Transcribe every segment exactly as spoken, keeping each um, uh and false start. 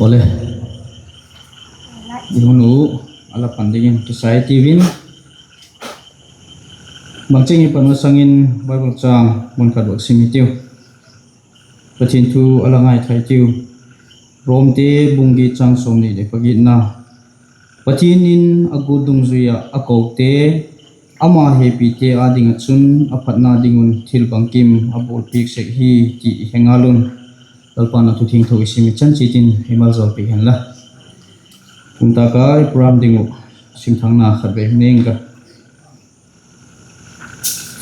Awle, i hun u a la pan dingin kisai tiu in, bangcheng i pan masang in Bible châng mun khat vak sim hitiu. Pathian thu a la ngaithai tiu. Romte bung giat châng sawmni leh pagiatna. Pathian in a guat dungzui ah a kote, ama hepite â ding ah chun a phatna ding un thil bangkim a bawlpiak sek hi ti i he ngal un. Lalpa'n a thu thiangtho i sim i chan chiat in ei maljawl piak hen la. Tun tâk a i program ding uh simthâkna khatvei nei ing ka.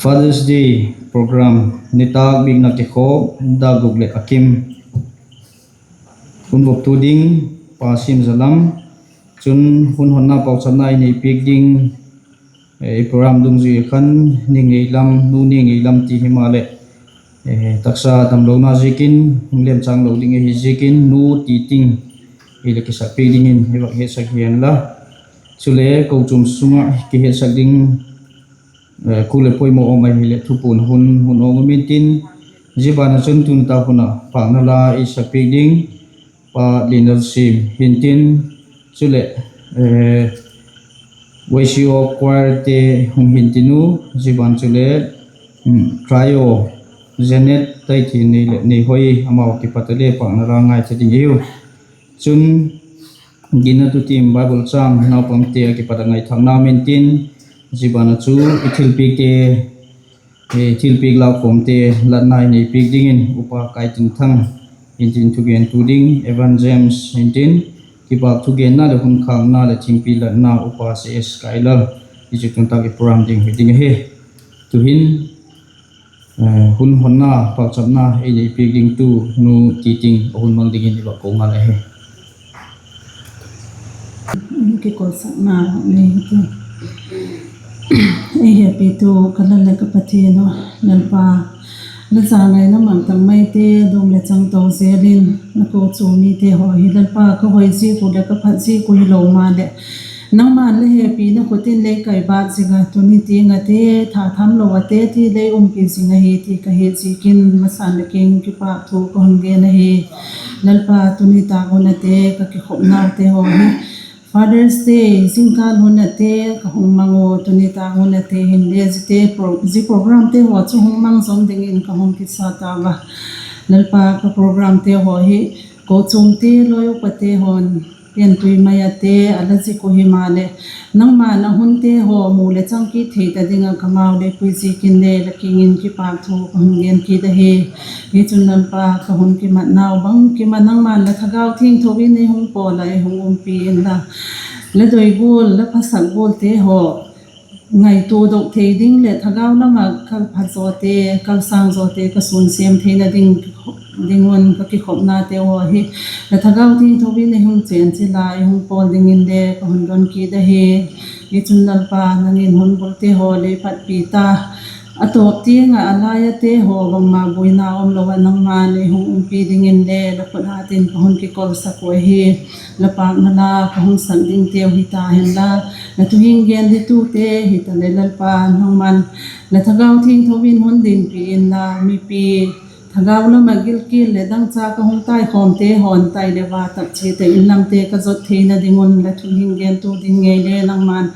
Father's Day program, nitâk bikna kikhawk, dâk guk leh a kim. Hun voptu ding, Pa Siamzalam. Chun hun honna pauchapna i nei piak ding, i program dungzui khan ni ngei lam, nu ni ngei lam ti himaleh, taksa damlona ziakin hung lemchâng lo ding ahi ziakin nu ti ting ei la kisak piak dingin i vak hetsak hi hen la. Chule kochuam sung ah kihetsak ding, kul leh poimaw um ahileh thupuan hun hun awng um intin, zia ban ah chun tun tâk hun ah pâkna la ei sak piak ding Pa Lianlalsiam hintin, chuleh YCO choirte hung hintin u, zia ban chule trio Janet, Taithin leh Neihoi, amau kipat a le pâkna la ngaitha ding ahiu. Chun, ginna tu team Bible châng naupangte a kipat a ngaithâkna um intin, zia ban ah chu i thilpiakte, thilpiak laukhawmte latna i nei piak dingin Upa Kaitinthang hintin, thugentu ding Evan James hintin, kipâk thugenna leh hun khâkna leh thingpi latna Upa C S Kailal. Hi chu tun tâk i program ding hi ding ahi. Tuhin hun honna pauchapna ei nei piak dingtu nu ti ting a hun mang dingin i vak ko ngal ahi. Kikawlsakna nei ti. Ei hepitu ka Lal leh ka Pathian aw, Lalpa, la zangaina mang tak maite dawm leh chang to zel in, la kochuam mite haw hi Lalpa ka hoi ziak uh leh ka phat ziak uh hilo maleh, nangma'n la hepina khut in lei kai bâk zing a, tuni tiang a te, tha tham lo a te ti lei umpi zing ahi ti ka het ziakin, masan leh kiang in kipâk thu ka hun gen ahi. Lalpa, tuni tâk hun a te ka kikhopnaute haw hi Father's Day zingkâl hun a te ka hung mang u, tuni tâk hun a te hinle zia programte haw chu hung mang zom dingin ka hung kisa tau a. Lalpa, ka programte haw hi kochuamte, lawi upate haw'n pen tui mai a te a la zik uh himaleh, nangma'n a hunte haw mu leh chang kit thei ta ding ah ka mau lei pui ziakin le la kiang in kipâk thu ka hun gen kit ahi. Hi chun Lalpa, ka hun kimatnau bangkim ah nangma'n la Thagau Thiangtho in ei hung pawl ah ei hung umpi inla, la doi gual, la phasak gualte haw ngaitua dok thei ding leh thagau lam ah kal pha zawte, kal sâng zawte ka sûn sêm theina ding, ding un ka kikhopnate haw hi la Thagau Thiangtho in ei hung chênchil a ei hung pawl dingin le ka hun don kit ahi. Hi chun Lalpa, nang in hun bulte haw lei patpi ta, a tawp tiang ah a lai ate haw bangma buaina um lo ah nangma'n ei hung umpi dingin le la khut hat in ka hun kikolsak uh ahi. La pâkna la ka hung sak dingteu hi ta hen la, la thuhing gen ditute hitaleh Lalpa, nangma'n la Thagau Thiangtho in hun dinpi inla, mipi thagau lam ah gilkial leh dangchâk a hung taikhawmte haw'n tai leh va tak chiat ah in lamte ka zot theina ding un, la thuhing gentu ding ngei le nangma'n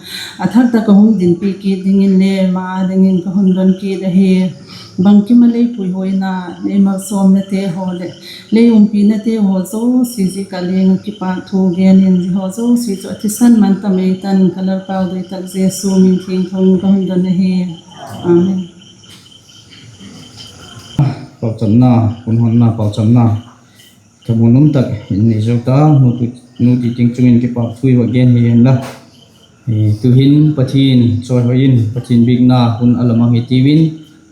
a thak tak ah hung dinpi kit dingin le ma dingin ka hun don kit ahi. Bangkim ah lei puihuaina, lei malsawmnate haw leh lei umpinate haw zosia ziak ah leng ah kipâk thu gen in, zia haw zosia chu a thisan man ta mai tan, ka Lalpau doi tak Jesu min thiangtho in ka hun don ahi. Amen. Pauchapna, hun honna pauchapna thamuan um tak in nei zo ta, nu ti ting chung in kipâk thu i va gen hi hen la. Tu'hin Pathian chawihoi in, Pathian biakna hun a la mang hi tiu in,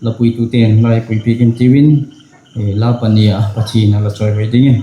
la puitute'n la puipiak in tiu in, la pani ah Pathian a la chawihoi dingin.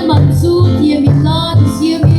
man chu thiam inla kisiam in.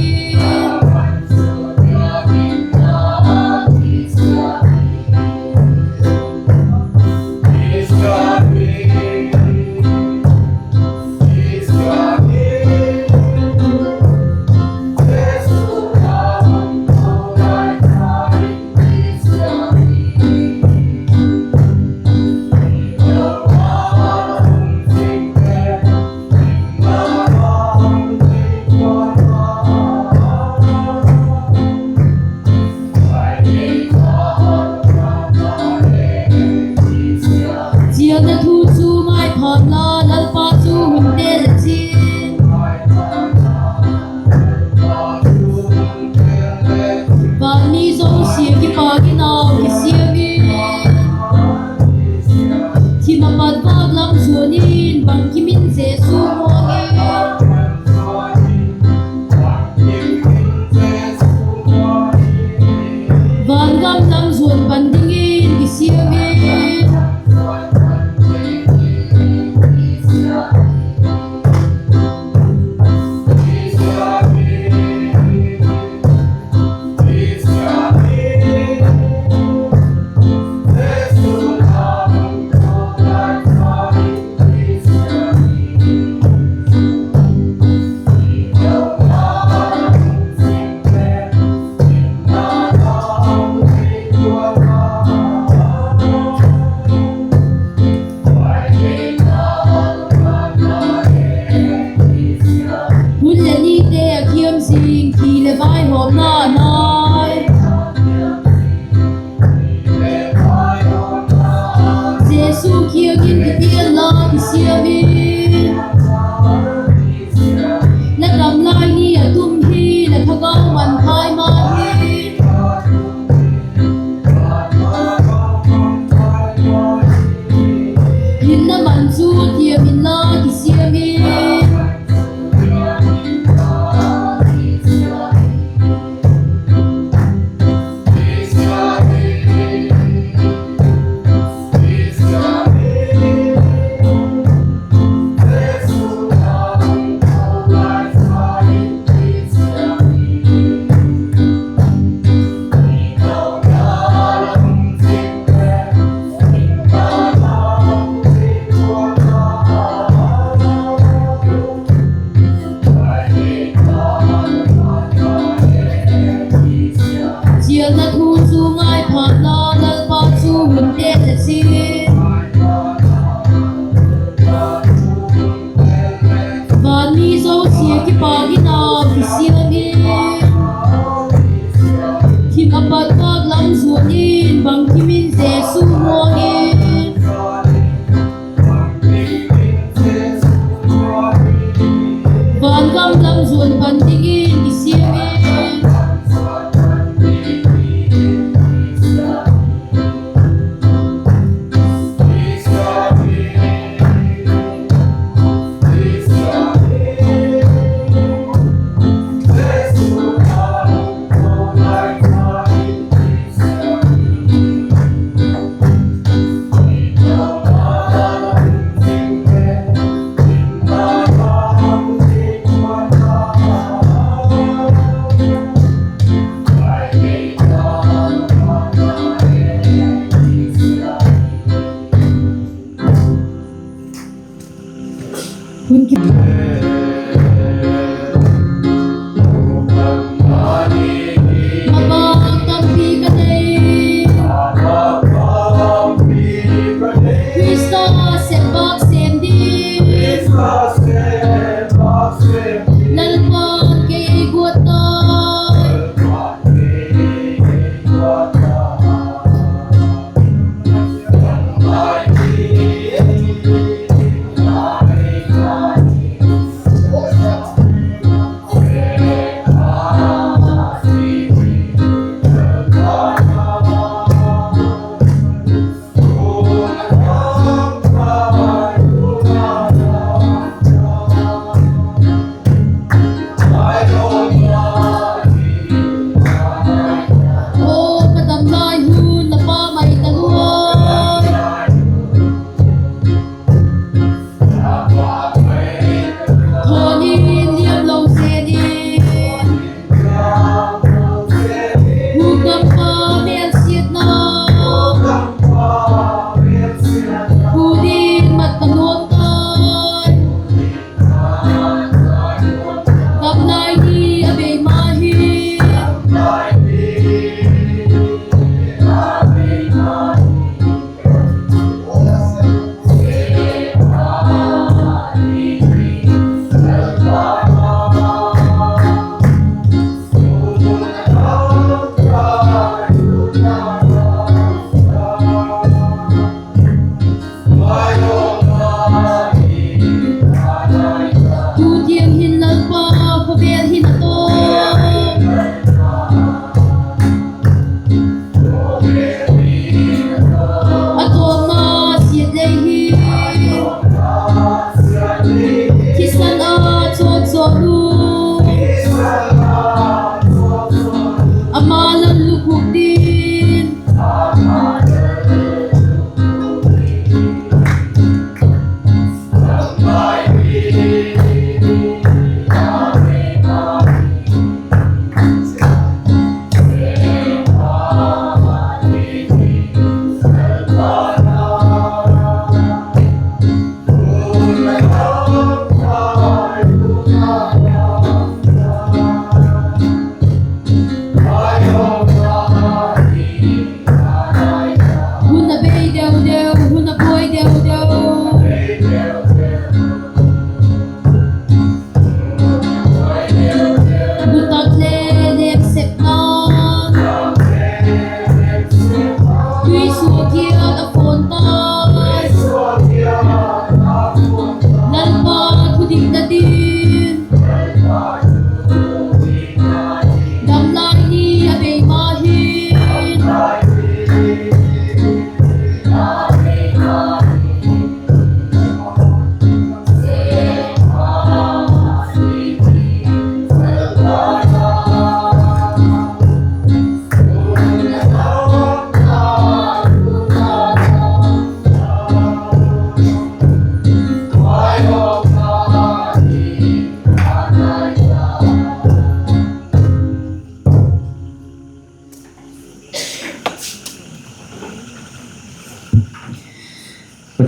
Chialna thu chu ngai phat la, Lalpa chu hun tel le chin. Van mi zosia kipâk in au kisiam in. Thim a pat vâk lam zuan in, bangkim in Jesu muang in. Van gam lam zuan pan dingin kisiam in. Hun leh nite a thiam zing, thi leh vaihawmna nai. Jesu kiang in kipian la kisiam in. La dam lai ni a tum hi, la thagau man thai ma hi. Hinna man chu thiam inla kisiam in. Chialna thu chu ngai phat la, Lalpa chu hun tel le chin. Van mi zosia kipâk in au kisiam in. Thim a pat vâk lam zuan in, bangkim in Jesu muang in. Van gam lam zuan pan dingin kisiam in.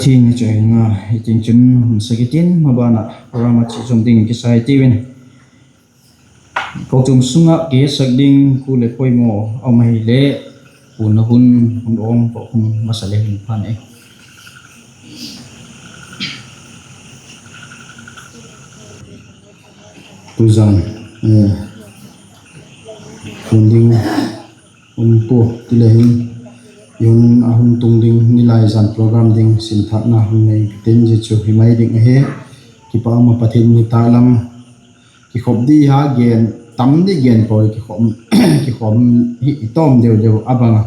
Pathian i chawihoina i tin chun hun sa kit in, maban ah program a chia zawm ding kisa i tiu in. Kochuam sung ah kihesak ding khu leh poimaw a um ahileh, hun a hun, hun awm pawh hun masa le hin phan e. Tuzan, eh, hun ding um pua ti le hin, i hun a hun tung ding, Nilaizan program ding simthâkna hun nei ka tin, zia chu hi mai ding ahi. Kipak um a, Pathian nitâk lam kikhop di ha gen, tam di gen pua, kikhawm, kikhawm hi i tawm deu deu a bang a,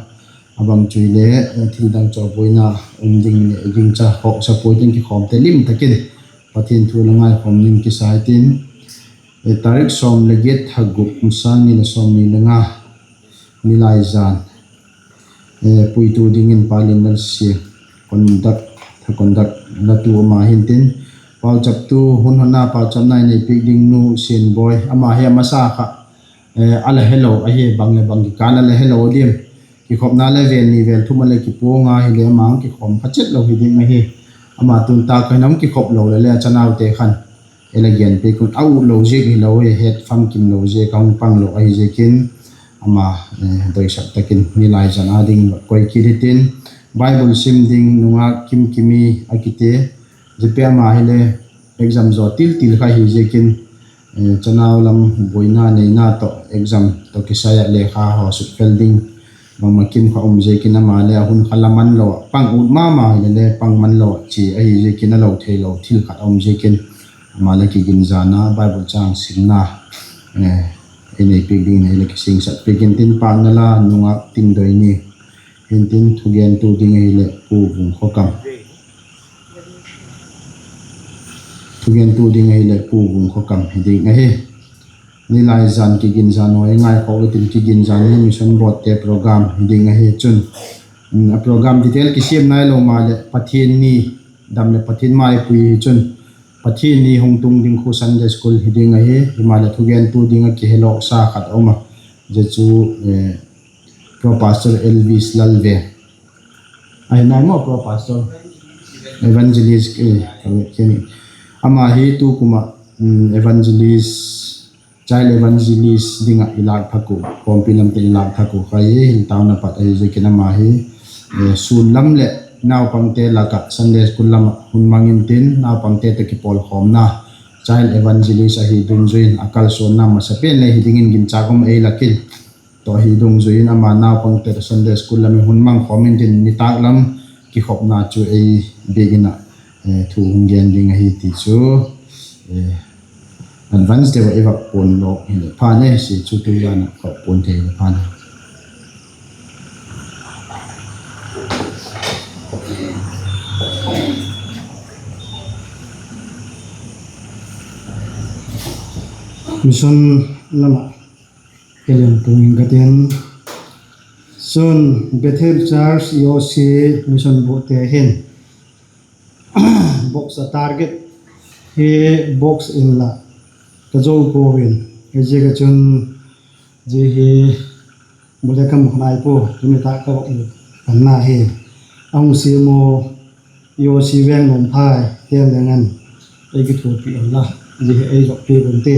a bang chu hile, eh, thil dang chawbuaina um ding leh gingcha khawksa puai tin kikhawmte lim tak in Pathian thu la ngaikhawm ding kisa i tin, eh, tarik sawm leh giat, tha guk, kum sâng ni leh sawmni le nga, Nilaizan, eh, puitu dingin Pa Linlalsiang, conduct, tha conduct latu ama hintin, pauchaptu, hun honna pauchapna i neipiak ding Nu Sianbawi, ama hi a masa kha, eh, a la helo ahi, bang leh bang kikâl a la helo diam. Kikhopna le vêl ni vêl thum a le kipuang a hile, ama hung kikhawm kha chet lo hi ding ahi. Ama tun tak khan hung kikhop lo leh le a chanaute khan ei la genpiak un, a ut lo ziak hilo hi, het famkim lo ziak a hung pang lo ahi ziakin, ama, eh, doisak tak in Nilaizan â dingin va koi kit i tin, Bible sim ding nungak Kimkimi a kiti, zia pen ama hile exam zaw til til kha hi ziakin, eh, chanau lam buaina neina tawh exam tawh kisai ah lekha haw sutfel ding bangma kim kha um ziakin, ama le a hun kha la man lo ah, pang ut ma ma hile le pang man lo ah chia ahi ziakin, a lo theilo thil khat a um ziakin, ama le kiginzana Bible châng simna, eh, ei neipiak dingin ei la kisingsak piak intin, pâkna la nungak Tingdoini hintin, thugentu ding ahileh Pu Vungkhokam. Thugentu ding ahileh Pu Vungkhokam hi ding ahi. Nilaizan kiginzan haw i ngaikhawk i tin, kiginzan hi Mission Boardte program hi ding ahi chun, a program detail kisiam nailo maleh Pathian ni dam leh Pathian maipui hi chun, Pathian ni hung tung ding khu Sunday School hi ding ahi. Himaleh thugentu ding ah kihelawksa khat a um a, zia chu, eh, Pro Pastor Elvis Lalveng ahi nai maw, Pro Pastor, Evangelist, eh, ama hi tukum ah, um, Evangelist, Child Evangelist ding ah i lâk thak uh, khawmpi lam tin i lâk thak uh kha hi, hil tauna pat ahi ziakin ama hi, eh, sûn lam leh naupangte lak ah Sunday School lam ah hun mang intin, naupangte tawh kipawlkhawmna Child Evangelist ahi dungzui in a kalsuanna masapen le hi dingin ginchâk um ei lak in, tawh ahi dungzui in ama naupangte tawh Sunday School lam in hun mang khawm intin, nitâk lam kikhopna chu ei biak in ah, eh, thu hung gen ding ahi ti chu, eh, advance deu ah i va puan lawk hileh phan e, si chu tu zan ah ka puan thei leh phan e. Mission lam ah ka leng tung ing ka tin. Chun Bethel Church E O C Mission Boardte hin box a target hi box inla ka zo pua in, ziak a chun zia hi bu le ka mu nai pua, tuni tak ka va u panna hi. A hung siam u E O C Vengnuamphai ten leng an ei kithuapi unla, zia hi ei zop piak unte.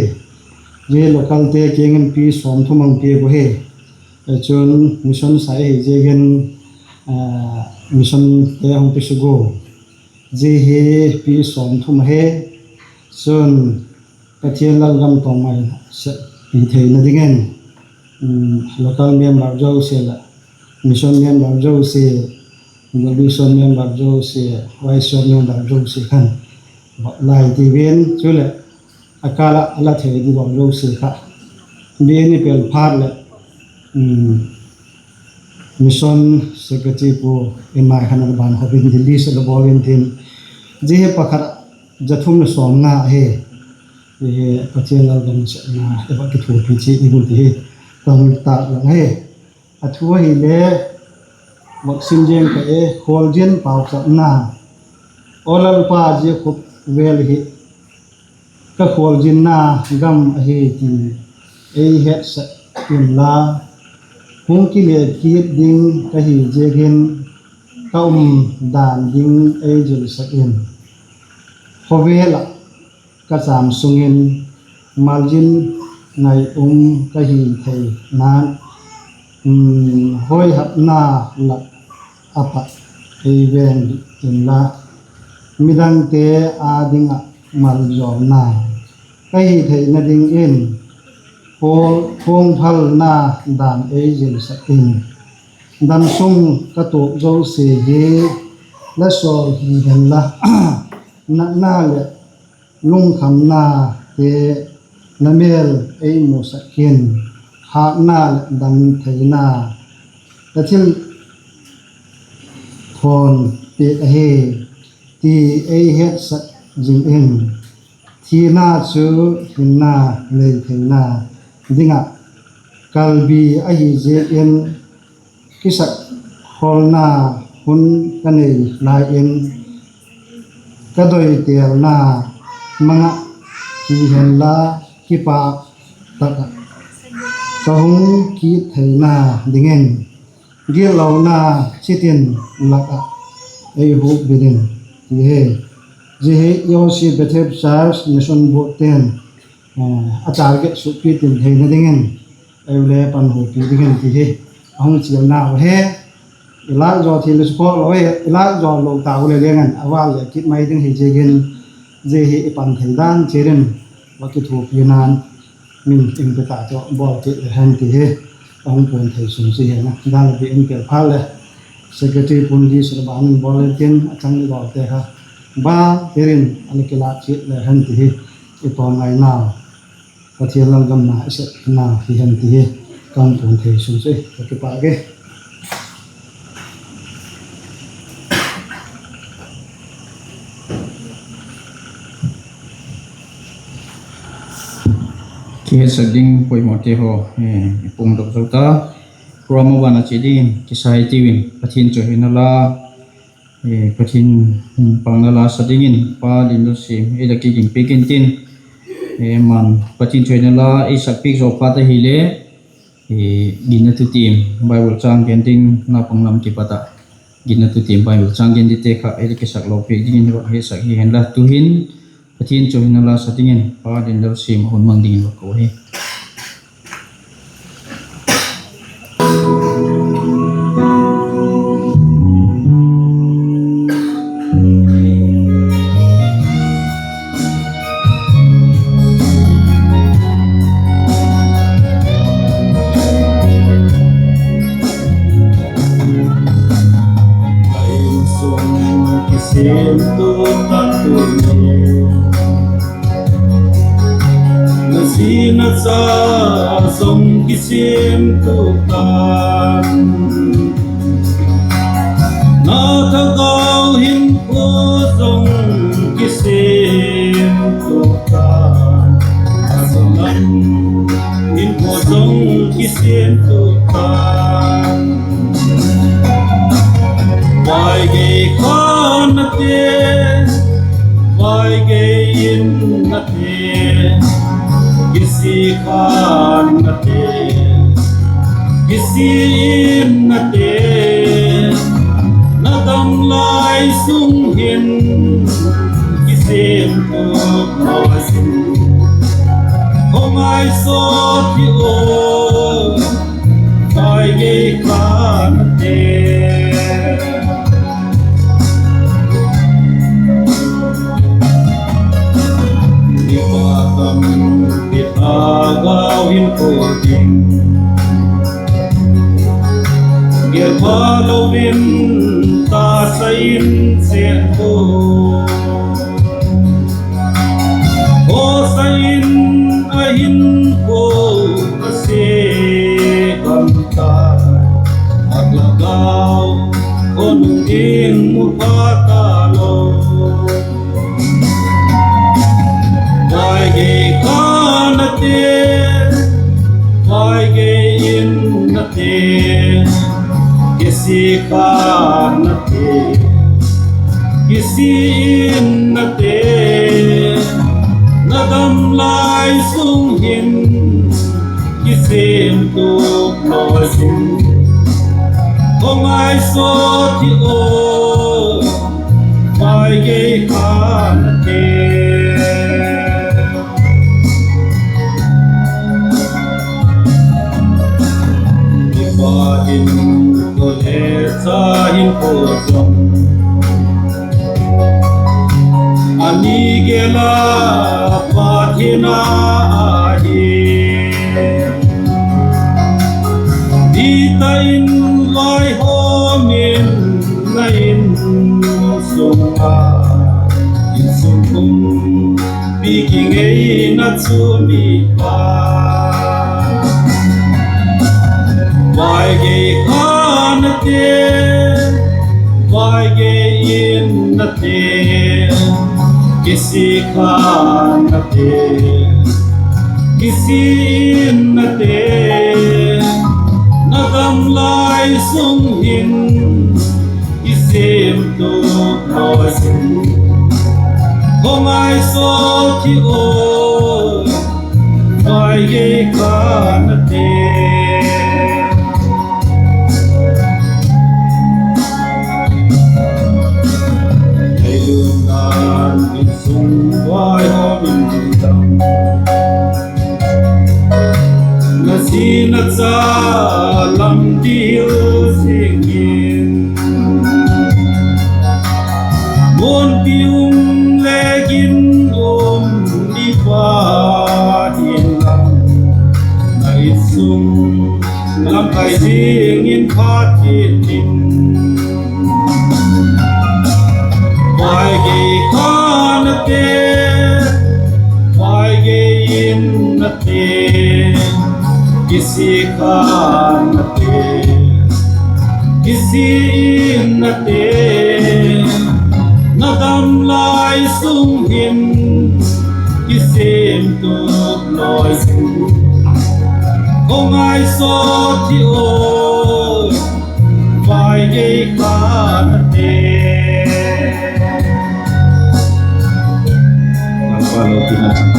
Zia hi localte kiang in pi sawmthum a hung piak u hi. Chun mission sai hi ziakin, missionte hung pi suk u. Zia hi pi sawmthum ahi. Chun Pathian lalgam tawng mai sep pi theina dingin, local member zosia leh mission member zosia, mission member zosia, vice member zosia khan vak lai tiu in, chuleh a kâl ah a la thei di bang zosia kha, biani pel phat leh, mission secretary pu in mai khan a la ban khop in, list a la bawl intin, zia hi pakhat ah za thum leh sawmnga ahi. Hi Pathian lalgam sepna i va kithuapi chiat ding u ti hi ka hung tâk lang hi. A thu ahile, vak sim ziang ka e, khualzin pauchapna. Aw Lalpa, zia khawvel hi ka khualzinna gam ahi ti ei hetsek inla, hung kile kit ding ka hi ziakin, ka um dan ding ei zilsak in. Khawvel ah ka châm sung in malzin ngai um ka hi thei nan, huaihapna lak ah pat ei veng inla, midangte â ding ah maljawlna ka hi theina dingin, puangphalna dan ei zilsak in. Damsung ka tuak zosia hi la sawl hi henla, natna leh lungkhamnate la mêl ei musak in, hâtna leh damtheina la thil thawn piak ahi ti ei hetsak zing in. Thina chu hinna lei theina ding ah kalbi ahi ziakin, kisakkholna hun ka nei lai in, ka doitêlna mang ah hi henla, kipâk tak ah ka hung kit theina dingin, gitlona chitin lak ah ei hukbil in, ti hi. Zia hi EOC Bethel Church Mission Board te'n a target sukpi tin theina dingin ei u le panhupi dingin ti hi a hung chialna uh hi. I lâk zaw thei le support lo hi, i lâk zaw lo tau le leng in a vâl le kit mai ding hi ziakin, zia hi i pan thei dan chiat in va kithuapina'n min ing pe ta chu bawl kit le hen ti hi. A hung puan thei sung si hen a, dan a bi in tel phat leh secretary pun di sut a ban in bawl le tin a chang ni bawlte kha ba tir in a le kilâk chiat le hen ti hi. I tawn ngaina Pathian lalgam na i sep na hi hen ti hi. Ka hung puan thei sung si ka kipâk e. Kihetsak ding poimawte haw i puangdok zo ta. Program a ban a chia dingin kisai tiu in Pathian chawihoina la, Pathian pâkna la sa dingin Pa Lindalsiam ei la kiging piak intin, man Pathian chawihoina la ei sakpiak zaw phat ahile, ginna thutiam Bible châng gen ding, naupang lam kipat ah ginna thutiam Bible châng gen dingte kha ei la kisak lo piak dingin va hetsak hi henla, tu'hin Pathian chawihoina la sa dingin Pa Lindalsiam a hun mang dingin va ko hi. Insung kisêm tuk tak tuni, na zi na cha zong kisêm tuk tak, na thagau hinkhua zong kisêm tuk tak, a zalam hinkhua zong kisêm tuk tak. Vai gei khan nate, vai gei in nate, kisi khan nate, kisi in nate, na dam lai sung hin kisêm tuk lo ahi. Khawngai sawt hi aw, vai gei khan nate. Mipa tampi thagau hinkhua ding, gel pha lo in tasa in chêng ua, hawsa in a hinkhua a se kam ta, a lagau khun ding mu pha ta lo. Vai gei khan nate, vai gei in nate, kisi khan nate, kisi in nate, na dam lai sung hin kisêm tuk lo ahi. Hung ngaisawt hi aw, vai gei khan a te. Kipa in ko le cha in ko zong, a ni gel a Pathian a ahi. Dita in vaihawm in, na in sung a, in sung kum pi kingeina chu mi pa. Vai gei khan a te, vai gei in a te, kisik khan a te, kisik in a te, na dam lai sung hin, kisik tu lo sung, hung ngaisawt hi aw, vai gei khan a te. Ei lum dan in sung vaihawm in dam, na zi na cha lam dil zing in, muanpi um le gin um ni pa hin lam, na in sung lamkai zing in phat kit in. Vai gei khan a te, vai gei in a te, kisik khan a te, kisik in a te, na dam lai sung hin, kisik tu lo sung, hung ngaisawt hi aw, vai gei khan a te. Lalpa lopina chang.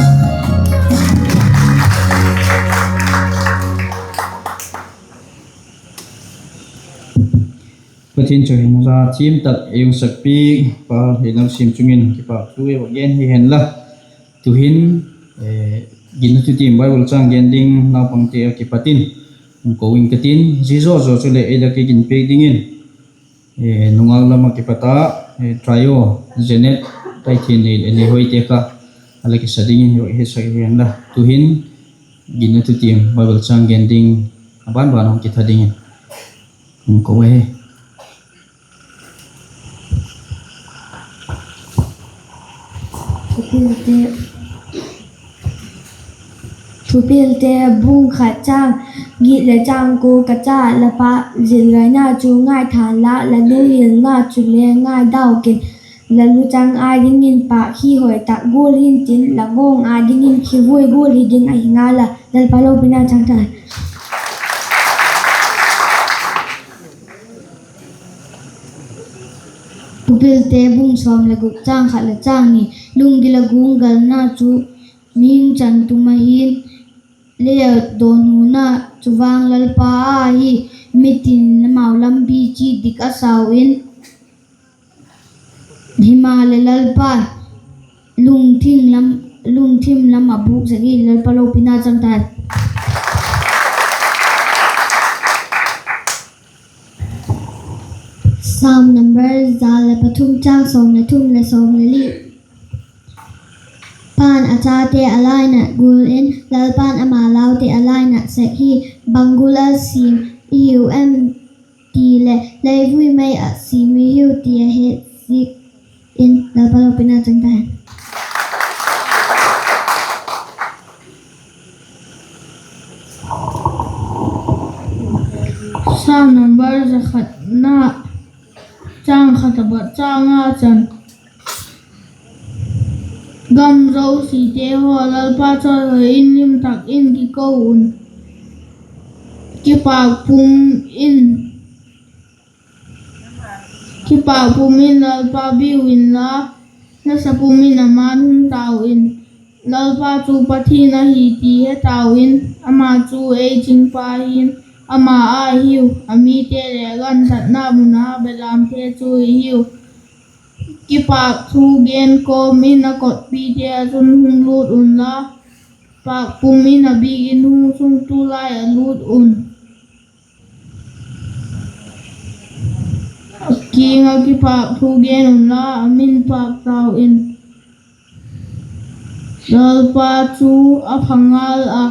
Pathian chu hin la thiam tak ei hung sakpiak pa Heinalsim chung in kipakthu ei va gen hi hen la. Tuhin, eh, ginna thutiam Bible châng gen ding naupangte a kipat in hung ko ing ka tin, zia zaw zaw chuleh ei la kiginpiak dingin, eh, nungak lam ah kipat a, eh, trio, Janet, Taithinei leh Nihoite kha a la kisa dingin ei va hetsak hi hen la. Tuhin, ginna thutiam Bible châng gen ding a ban ban hung kitha dingin hung ko ahi. Thupilte, Thupilte bung khat châng giat leh châng kua ka cha. La pa zilgaina chu ngaithan la, la lunghilna chule ngaidau kin. La luchang â dingin pâk hi hoi tak gual hintin, la ngawng â dingin khivui gual hi ding ahi ngal a. Lalpa lopina chang tai. Thupilte bung sawm leh guk châng khat leh châng ni. Lunggil ah guanggalna chu mihing chan tum ahi'n, lei ah dawnhuna chu vang Lalpa â hi. Mitin amau lampi chi dik a sau in, himaleh Lalpa'n lungthim lam, lungthim lam a bûk sek hi. Lalpa lopina chang tai. Psalm number za leh pathum, châng sawm leh thum leh sawm leh li. Pa'n a chate a lainat gual in, Lalpa'n ama laute a lainat sek hi. Bang gual a sim i hiu em ti leh, leivui mei ah sim i hiu ti a het ziak in. Lalpa lopina chang tai. Psalm number za khatna, châng khat apat châng nga chan. Gam zosiate haw, Lalpa chawihoi in lim tak in kiko un. Kipâk pum in, kipâk pum in Lalpa biu inla, nasa pum in a ma'n hung tau in. Lalpa chu Pathian ahi ti he tau in, ama chu ei chingpa hin, ama â hiu, a mite leh ganthatna mun a belamte chu i hiu. Kipâk thu gen kawm in a kotpite ah chun hung lût unla, pâk pum in a bîk in hung sung tulai ah lût un. Kiang ah kipâk thu gen unla, a min pâk tau in. Lalpa chu a pha ngal a,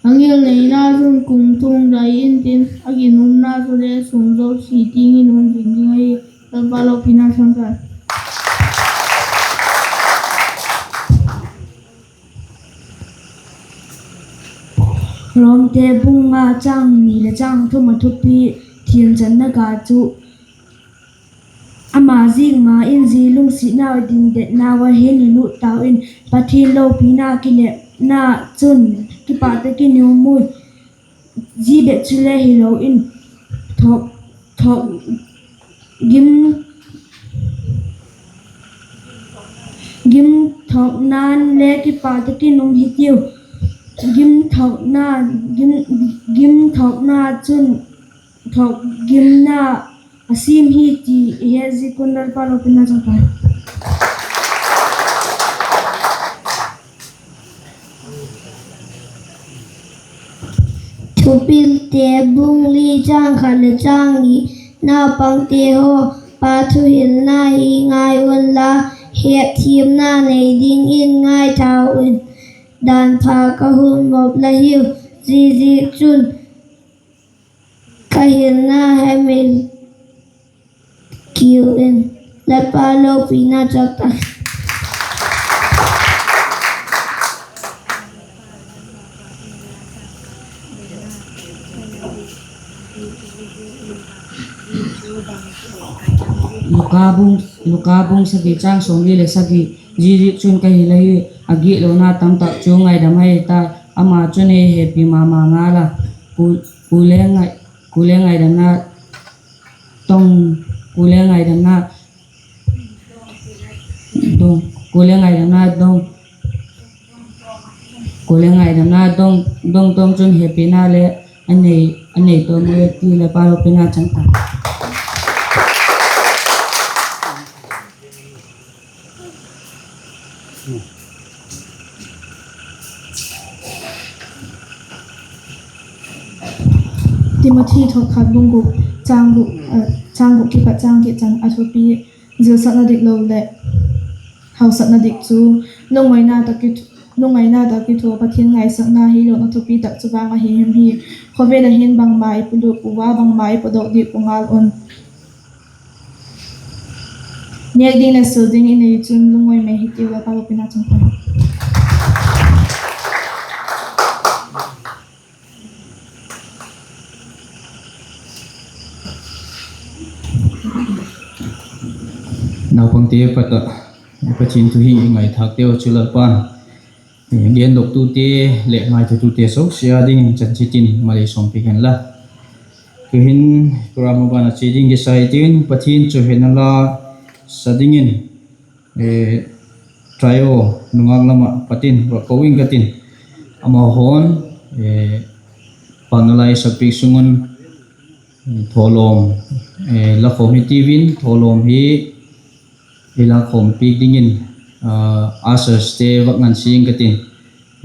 a ngilneina chun kumtuang dai intin, a ginumna chule sûn zosia tiang in um zing ding ahi. Lalpa lopina chang tai. Romte bung nga chang ni leh chang thum a thupi thiamchanna ga chu, ama ziak ma in zia lungsiatnau dingdetnau ah hin i lût tau in, Pathian lopina kinepna chun kipâk tak in i um ui. Zia bep chule hilo in, thawk, thawk, gim, gim thawkna'n le kipâk tak in um hitiu. Gim thawkna, gim, gim thawkna chun thawk gimna a siam hi ti i het ziak un Lalpa lopina chang tai. Thupilte bung li chang khat leh chang ni. Naupangte haw, pa thuhilna hi ngai unla, hetthiamna nei dingin ngai tau in. Dan pha ka hun mop la hiu, ziaziakchun ka hilna hemil kiu in. Lalpa lopina chang tai. Luka bung, Luka bung sagi chang sawmli leh sagi. Ziaziakchun ka hil ahi, a gitlona tamtak chu ngaidam ahi ta, ama chun ei hepi ma ma ngal a, ku, kule ngai, kule ngaidamna dong, kule ngaidamna dong, kule ngaidamna dong, kule ngaidamna dong, dong tawm chun hepina le a nei, a nei tawm ui ti Lalpa lopina chang ta. Timothy thawkhat bung guk, chang guk, eh, chang guk kipat chang giat chan a thupi, zilsakna diklo leh hausakna dik chu, lungngaina tak ki, lungngaina tak kithuah Pathian ngaisakna hi lona thupi tak chu bang ahi hem hi. Khawvel ah hin bangma i pulup ua, bangma i pawtdok dik u ngal un. Nêk ding leh sil ding i nei chun lungngai mai hitiu, Lalpa lopina chang tai. Naupangte pat ah Pathian thu hi i ngaithâkteu chu Lalpa'n gendotute leh ngaithâktute zosia dingin chan chitin malei sawmpiak hen la. Tu'hin program a ban ah chia ding kisa hitin, Pathian chu hena la sa dingin, eh, trio nungak lam ah pat in va ko ing ka tin. Amahaw'n, eh, panalai sakpiak sung un, thawlawm, eh, la khawm hi tiu in, thawlawm hi i la khawm piak dingin, ah, usherste va ngansia ing ka tin.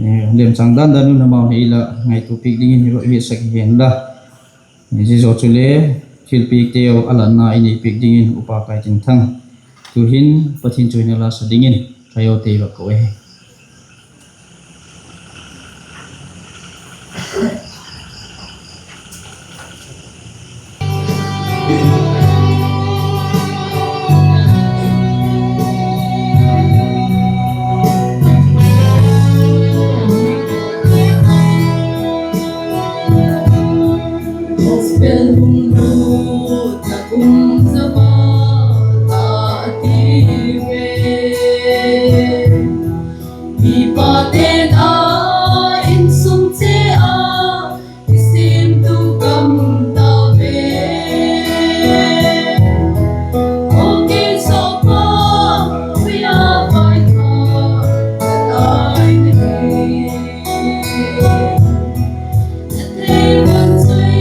Eh, lemchâng dan dan un amau hi i la ngaitua piak dingin hi va hiatsak hi hen la. Zia zaw chule thilpiakteu a lanna i nei piak dingin upa Kaitinthang, tu'hin Pathian chu hena la sa dingin trio te va ko e. Gospel hung lut tak um zaw a ti ve. Mipate'n a insung che a, i simtu kam ta ve. Kawlgam sawpa, ui a vai kha, ka tai na hi. Thei van chui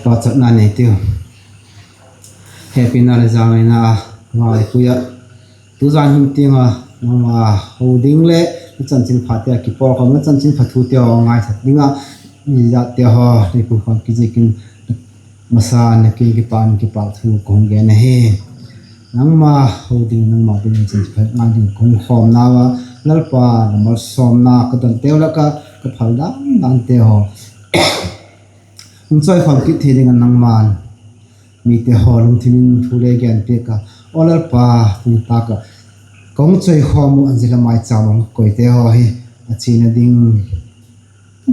Pauchapna nei tiu. Hepina leh zangaina a ngai pui ah, tuzan hun tiang a nangma ho ding leh na chanchinphate a kipawl khawm, na chanchinpha thute haw ngaithat ding ah, mi zatte haw lei pu khawm kiziakin, masa na kiang kipan kipakthu ka hung gen ahi. Nangma ho ding, nangma ding chanchinpha ngai ding ka hung khawmnau a, Lalpa, na malsawmna ka don teu lak ah ka phal dan dante haw hung chawikhawm kit thei ding ah nangma'n mite haw lungthim in thu le gen piak a, aw Lalpa, tuni tâk ah ka hung chawikhawm uh an zila maichâm ah koite haw hi a chiana ding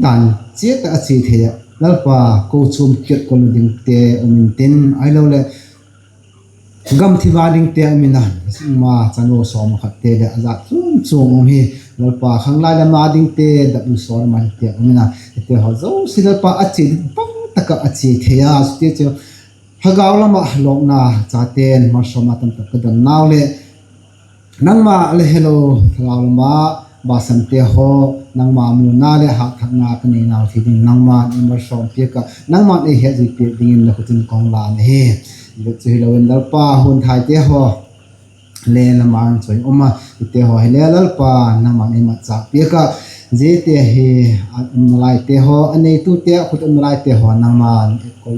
dan chiat ah a chia thei ah, Lalpa, kochuam kiat kona dingte um intin, ahiloleh gam thi va dingte um in a, ma chanu sawm khatte leh a zat chuam chuam um hi, Lalpa, khanglai lam a dingte, dap u sawm a dingte um in a, hite haw zosia Lalpa a chia ding bang tak ah a chia thei a, chuti chu thagau lam ah lawkna chate'n malsawmna tamtak ka donnau leh nangma le helo, thagau lam a basamte haw nangma muna leh hatthakna ka neinau thei ding nangma'n ei malsawm piak ah, nangma'n ei hetzui piak dingin na khut in ka hung lân ahi. Zia chu hilo in Lalpa, hunthaite haw le nangma'n chawi um a, hite haw hile Lalpa, nangma'n ei matchâk piak ah, ziate hi a umna laite haw, a neitute a khut umna laite haw nangma'n ei kol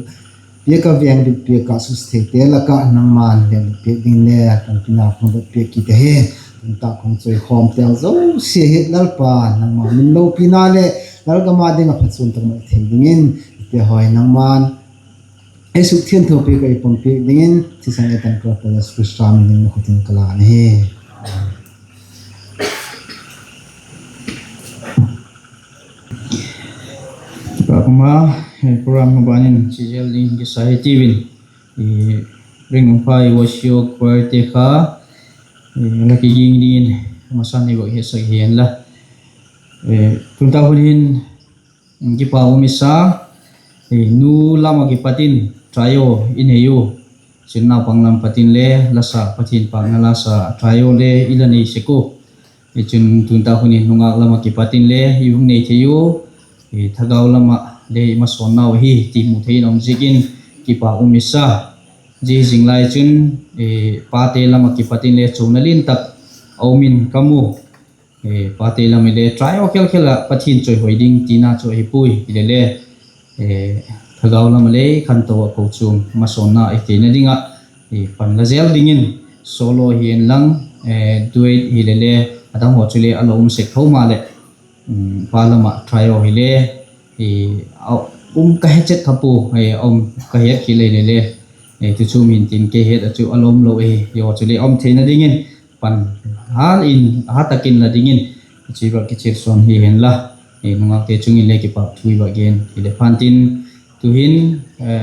piak ah, vêng bit piak ah, susia theite lak ah nangma'n vêng bit piak ding le panpina ka hung dot piak kit ahi. Tuni tâk ka hung chawikhawmte zosia hi Lalpa, nangma min lopina leh lalgam a ding ah phatchuam tak mai thei dingin, hite haw hi nangma'n ei sukthiangtho piak ah ei pom piak dingin, thisan ei Tanpa Jesu Khrista min in na khut in ka lân ahi. Kipak um a, program maban in chizel ding kisa hi tiu in, Veng Nungphai Worship Choirte kha la kiging dingin masa nei vak hiatsak hi'n la. Tuni tâk hun hin kipak um i sa, nu lam ah kipat in trio i nei u, chun naupang lam pat in le lasa, Pathian pâkna lasa trio le i la nei sek u. Chun tuni tâk hun in nungâk lam ah kipat in le i hung nei thei u, thagau lam ah le i masawn nau ahi ti mu thei in a um ziakin kipak um i sa. Zia zing lai chun pate lam ah kipat in le chuamna lian tak a um in ka mu. Pate lam hile trio khel khel ah Pathian chawihoi ding tina chu ahi puai, hilele thagau lam ah le khanto ah kochuam masawnna i theina ding ah pan la zel dingin, solo hi en lang, duet hilele a dang haw chule a la um sek tho maleh, pa lam ah trio hile a um ka he chet kha pua, a um ka het kit lei lele, tu chu min tin kei het ah chu a la um lo ahi, zia chule a um theina dingin pan ha in, ha tak in la dingin, chi vak kichial sawn hi hen la, nungâkte chung in le kipakthu i vak gen hile phan tin, tu'hin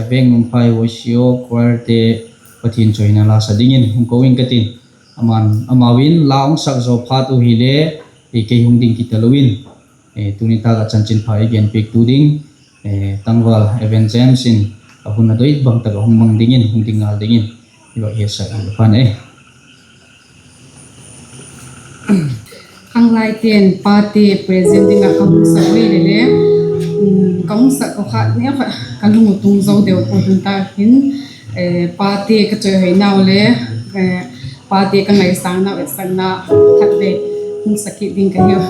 Veng Nungphai Worship Choirte Pathian chawina la sa dingin hung ko ing ka tin. Amau in la hung sak zaw phat u hile, kei hung ding kiti lo in, tuni tâk ah chanchinpha ei genpiaktu ding, tangval Evan James in a hun a doi bang tak ah hung mang dingin, hung ding ngal dingin i va hiatsak hi pan e. Khanglaite'n pate present ding ah ka hung sak ui le le, ka hung sak kha neu kha ka lung uh tung zo deu pua, tun tak hin pate ka chawihoinau le pate ka ngaisângnau etsakna khatvei hung sak kit ding ka hiu.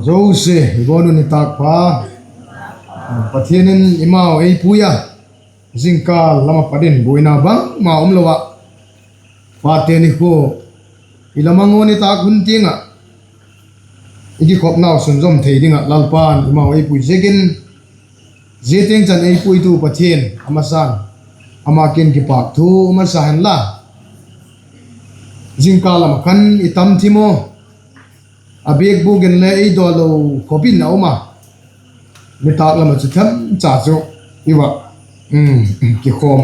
Zosia i bawn un i tâk pha, Pathian in eimau ei pui a, zingkal lam a pat in buaina bangma umlo ah, pate nikhua i la mang un i tâk hun tiang ah i kikhopnau sunzawm thei ding ah Lalpa'n eimau ei pui ziakin, zia tiang chan ei puitu Pathian a masa'n, ama kiang kipâk thu masa hen la. Zingkal lam ah khan i tam thim u, a biakbûk in le ei dawl lo khop in a um a, nitâk lam ah chu themcha chu i va kikhawm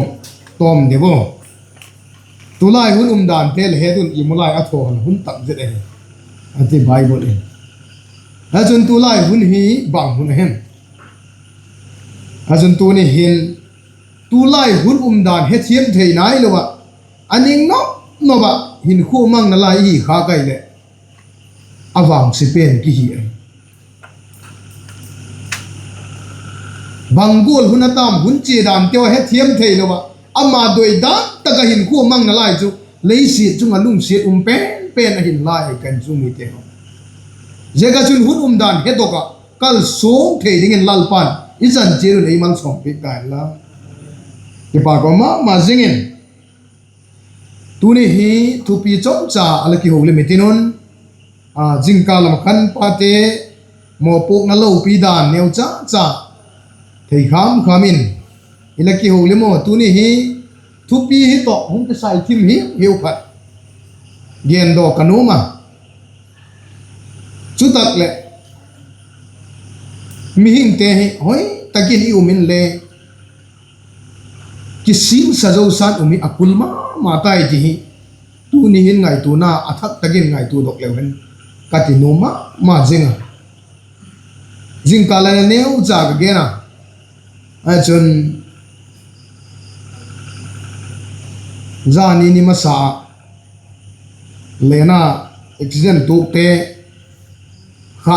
tawm deu u. Tulai hun umdante le het un, i mu lai a thaw hun hun tak zet ahi, a ti Bible in. Achun tulai hun hi bang hun a hem? Achun tuni hin tulai hun umdan hethiam thei nailo ah, a ning nop nop ah hinkhua mang nalai i hi khâk ai leh, a vangse pen kihi ahi. Bang gual hun a tam, hun chia danteu a hethiam theilo ah, ama doi dan tak ah hinkhua mang nalai chu, leisiat chung ah lungsiat um pen pen ahi nalai, ka insung mite haw. Ziak ah chun hun umdan hedok ah kalsuan thei dingin Lalpa'n i chan chiat un ei malsawmpiak ta hen la. Kipâk um ma ma zing in. Tuni hi thupi chomcha a la kiho lim i tin un, zingkal lam ah khan pate mawpuakna lopi dan neu cha cha thei kham kham in i la kiho le maw, tuni hi thupi hi tawh hung kisai thim hiu hiu khat gen daw ka nuam a. Chutak leh, mihingte hi hoi tak in i um inle, kisimsa zosan um hi a kul ma ma tai ti hi tuni hin ngaituana a thak tak in ngaitua dok leu hen ka ti nuam ma ma zing a. Zingkal a neu cha ka gen a, a chun zani ni masa ah lena accident tuakte kha,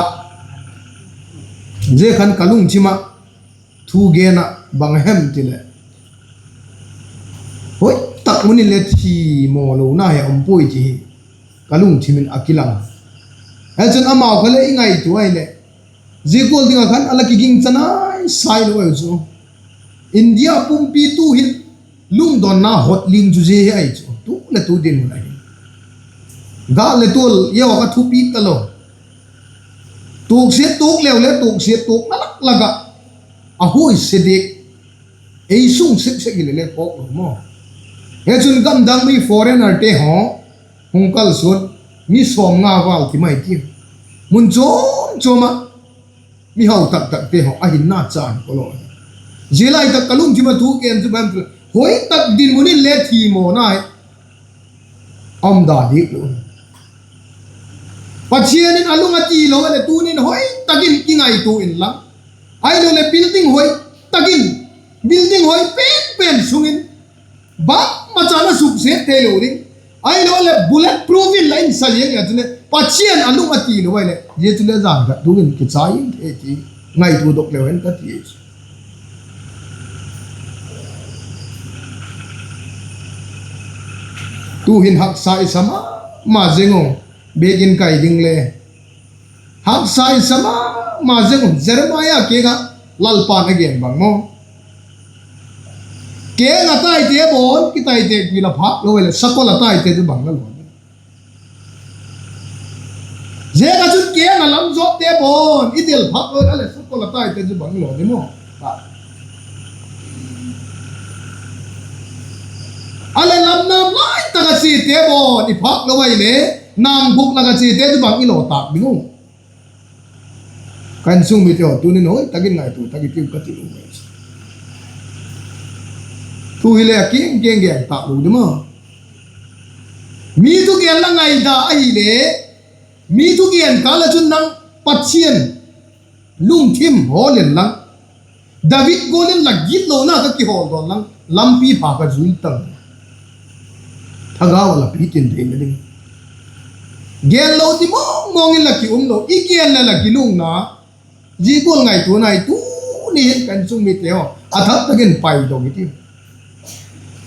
zia khan ka lungthim ah thu gen ah bang hem ti leh, hoi tak mun in le thi maw lona hi a um puai ti hi ka lungthim in a kilang. Hichun amau kha le i ngaitua ahileh, zia gual ding ah khan a la kiging chanai sai lo ahi chu. India pumpi tu hin lungdonna hot ling chu zia hi ahi chu, tu le tu dinmun ahi. Gâl le tual ia kha thupi talo. Tuaksiat tuak leu le tuaksiat tuakna lak lak ah a huaise diak, ei sung sek sek hile le khawk lo maw. Hichun gamdang mi foreignerte haw hung kalsuan, mi sawmnga val ti mai ti, mun chuam chuam ah mi hau tak takte haw a hinna chan kolo. Zia lai tak ka lungthim ah thu gen chu bang, hoi tak dinmun in le thi mawna hi a um da diak lo. Pathian in a lung a ti lo a leh tuni'n hoi tak in kingaitua inla, ahiloleh building hoi tak in, building hoi pen pen sung in bangmacha'n a suksiat theilo ding, ahiloleh bullet proof in la in sa ziang a chuleh Pathian a lung a ti lo ahileh zia chule jan khat dungin kichai in thei ti ngaitua dok leu hen ka ti chu. Tu'hin haksa i sa ma ma zing u, biakin kai ding le haksa i sa ma ma zing u. Jeremiah kiang ah Lalpa'n a gen bang maw, keng a taite bawn kitaitêkpi la phâk lo leh sakol a taite chu bang la law ding? Ziak ah chun keng a lam zawte bawn i del phâk lo a leh sakol a taite chu bang i law ding maw? A leh lamnam lai tak a chiate bawn i phâk lo ahileh, nang buk lak a chiate chu bang i law tâk ding u? Ka insung mite haw, tuni'n hoi tak in ngaitua tak i tiu ka ti u mai. Tu hileh a kiang kiang gen tâk lo ding maw? Mi thugen la ngaida ahileh, mi thugen kâl ah chun nang Pathian lungthim hawl inlang, David gual in la gitlona ka kihawl dawn lang, lampi pha ka zui tang. Thagau a la pitin theina ding, genlo ti mawng mawng in la ki um lo, i gen leh la kilungna, zia gual ngaituana hi tuni hin ka insung mite haw a thak tak in paidok i tiu.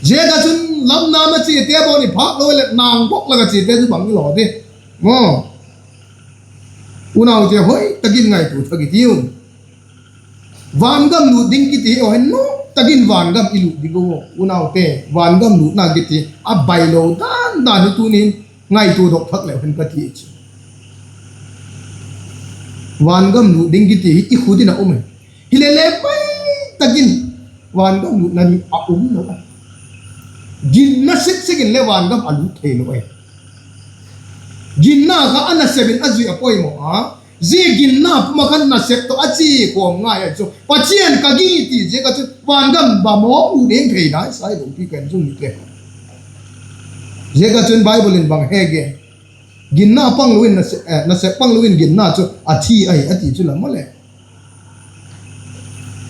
Ziak ah chun lamnam a chiate bawn i phâk lo leh nang buk lak a chiate chu bang i law ding maw? Unaute, hoi tak in ngaitua thak i tiu. Vangam lût ding kiti hi aw, hen nuam tak in vangam i lût ding u. Unaute, vangam lûtna kiti a bailo dan dan hi tuni'n ngaitua dok thak leu hen ka ti chu. Vangam lût ding kiti hi i khut in a um e. Hilele pai tak in vangam lûtna ding a um lo a. Ginna sek sek in le vangam a lût theilo ahi. Ginna kha a nasep in a zui a poimaw a, zia ginna pum ah khan nasep tawh a chia khawm ngai ahi chu. Pathian ka ging i ti ziak ah chun vangam va mawk lût ding thei nai sai lo pi ka insung mite. Ziak ah chun Bible in bang he gen, ginna panglo in nasep, eh, nasep panglo in ginna chu a thi ahi a ti chu la maw leh.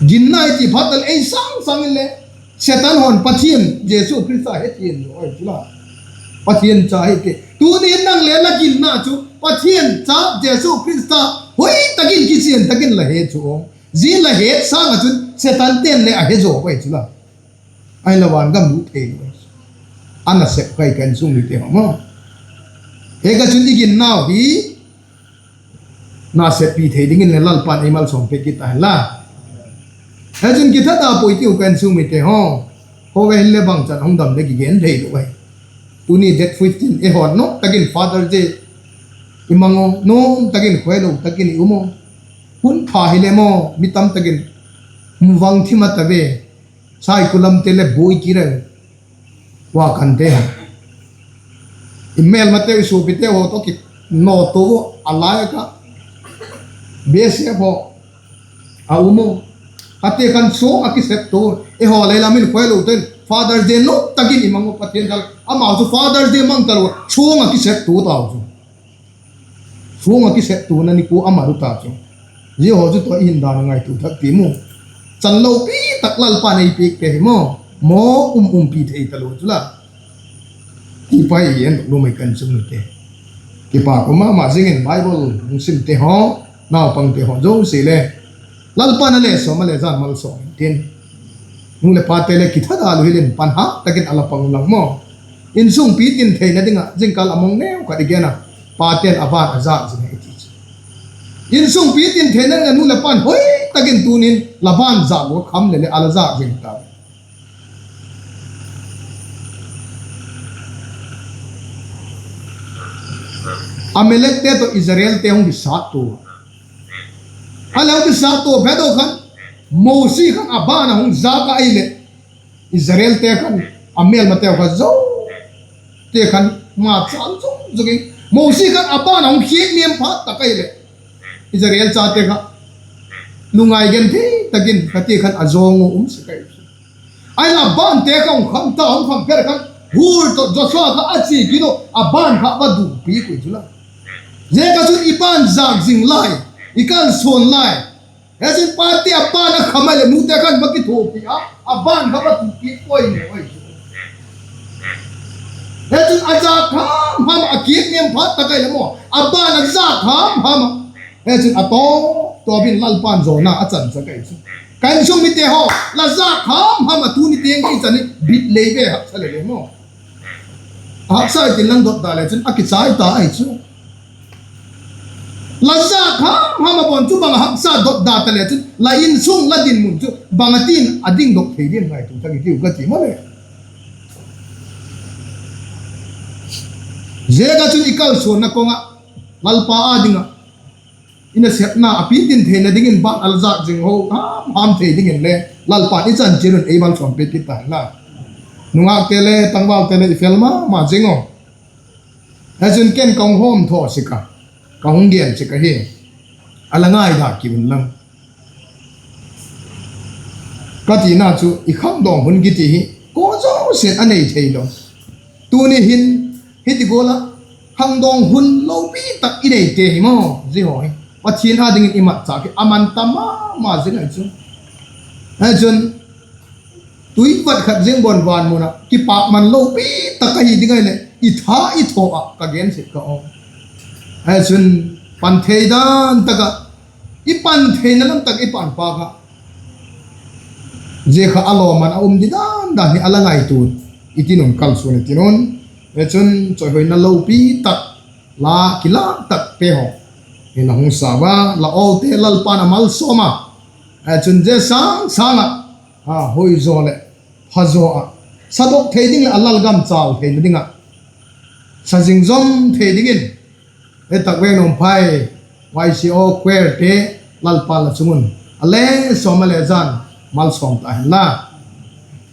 Ginna i ti phat leh ei sâng sâng in le Setan haw'n Pathian Jesu Khrista he thian zaw ahi chu la. Pathian cha hi ti. Tuni'n nang le la ginna chu Pathian cha Jesu Khrista hoi tak in kichian tak in la he chu aw. Zia la het sâng ah chun Setante'n le a he zaw ahi chu la. Ahinla vangam lût theilo ahi. A nasep kai ka insung mite haw maw. Ziak ah chun i ginnau hi naseppi thei dingin le Lalpa'n ei malsawm pe kit ta hen la. Hichun kithat a pui tiu ka insung mite haw. Khawvel hin le bangchan hung dam le kigen theilo ahi. Tuni date fifteen i hawn nuam tak in Father's Day i mang u, nuam tak in khuailo tak in i um u. Hun pha hile maw, mi tam tak in muvang thim a ta ve. Saikul lamte le buai kit a, Wakante haw, i mêlmate, i suapite haw tawh kinawttua a lai a ka, B S F haw a um a, a ti khan suang ah kiseptua, eihaw lei lam in khoilo ten Father's Day nuam tak in i mang u, Pathian thal, amau chu Father's Day mang talo, suang ah kiseptua tau chu. Suang ah kiseptuana ni kua a mat u ta chu. Zia haw chu tawh i hin dan a ngaitua thak ti mu. Chan lopi tak Lalpa'n ei piakte hi maw, maw um umpi thei talo chu la. Ti pai i en lum ei kan chung te. Kipak um ma ma zing in Bible hung simte haw, naupangte haw zosia le, Lalpa'n a le sawm a le zan malsawm intin, nu leh pate le kithadal u hil in pan hâk tak in a la pang u lang maw. Insungpi tin theina ding ah zingkal a mong neu khat i gen a, pate'n a ban a zak zing hi ti chu. Insungpi tin theina ding ah nu leh pa'n hoi tak in tun in la ban zak u kham leh leh a la zak zing ta. Amalekte tawh Israelte hung kisattua, a le hung kisattua phet u khan, Mosi khan a ban a hung zak a ahileh, Israelte khan a mêlmateu kha zo, te khan ma chal zung zung in, Mosi khan a ban a hung khiak niam phat tak ahileh, Israel chate kha lungngai genthei tak in ka ti khan a zawng u um sek ahi chu. Ahinla bante kha hung kham ta, hung kham phet khan Hur tawh Joshua kha a chia kit u, a ban kha va dupi kit u chu la. Ziaka chun i ban zak zing lai, i kalsuan lai, hechun pate a ban a kham ahileh nute khan va kithuapi a, a ban kha va dupi puai ne oi chu. Hechun a zak ham ham a, a khiak niam phat tak ahileh maw, a ban a zak ham ham a, hechun a tawp tawp in Lalpa'n zawna a chansak ahi chu. Ka insung mite haw, la zak ham ham a, tuni tiang i chan i bit lei ve haksa leh le maw, haksa i tin lang dot da le chun a kichai ta ahi chu. La zak ham ham a bawn chu bang a haksa dot da ta le chun la insung la dinmun chu bang a tin a dingdok thei diam ngaitua thak i tiu ka ti maw le. Ziaka chun i kalsuanna kawng ah Lalpa â ding ah i nasepna a pitin theina dingin ban a la zak zing ho ham ham thei dingin le Lalpa'n i chan chiat un ei malsawmpi kit ta hen la. Nungâkte le tangvalte le i fel ma ma zing u. Hechun ken ka hung hawm thaw sek a, ka hung gen sek ahi, a la ngaida ki un lang. Ka tina chu i khangdawng hun kiti hi kua zosia'n a nei theilo. Tuni hin hiti gual ah khangdawng hun lopi tak i neite hi maw, zia haw hi Pathian â dingin i matchâk hi a man tam ma ma zing ahi chu. Hechun tui vat khat ziang bawn van mun ah kipakman lopi tak ahi ding ahileh i tha i thaw ah ka gen sek ka aw. Hechun pan thei dan tak ah, i pan theina lam tak i pan pa kha, zia kha a lawman a um di dan dan hi a la ngaitua i tin un, kalsuan i tin un. Hechun chawihoina lopi tak, la kilâk takte haw i la hung sa ua, la awlte Lalpa'n a malsawm a, hechun zia sâng sâng ah, a, hoi zaw leh pha zaw ah, sadok thei ding leh a lalgam châl theina ding ah, sa zing zom thei dingin, e tak veng nuam phai, Y C O choirte, Lalpa'n la chung un a le sawm a le zan malsawm ta hen la.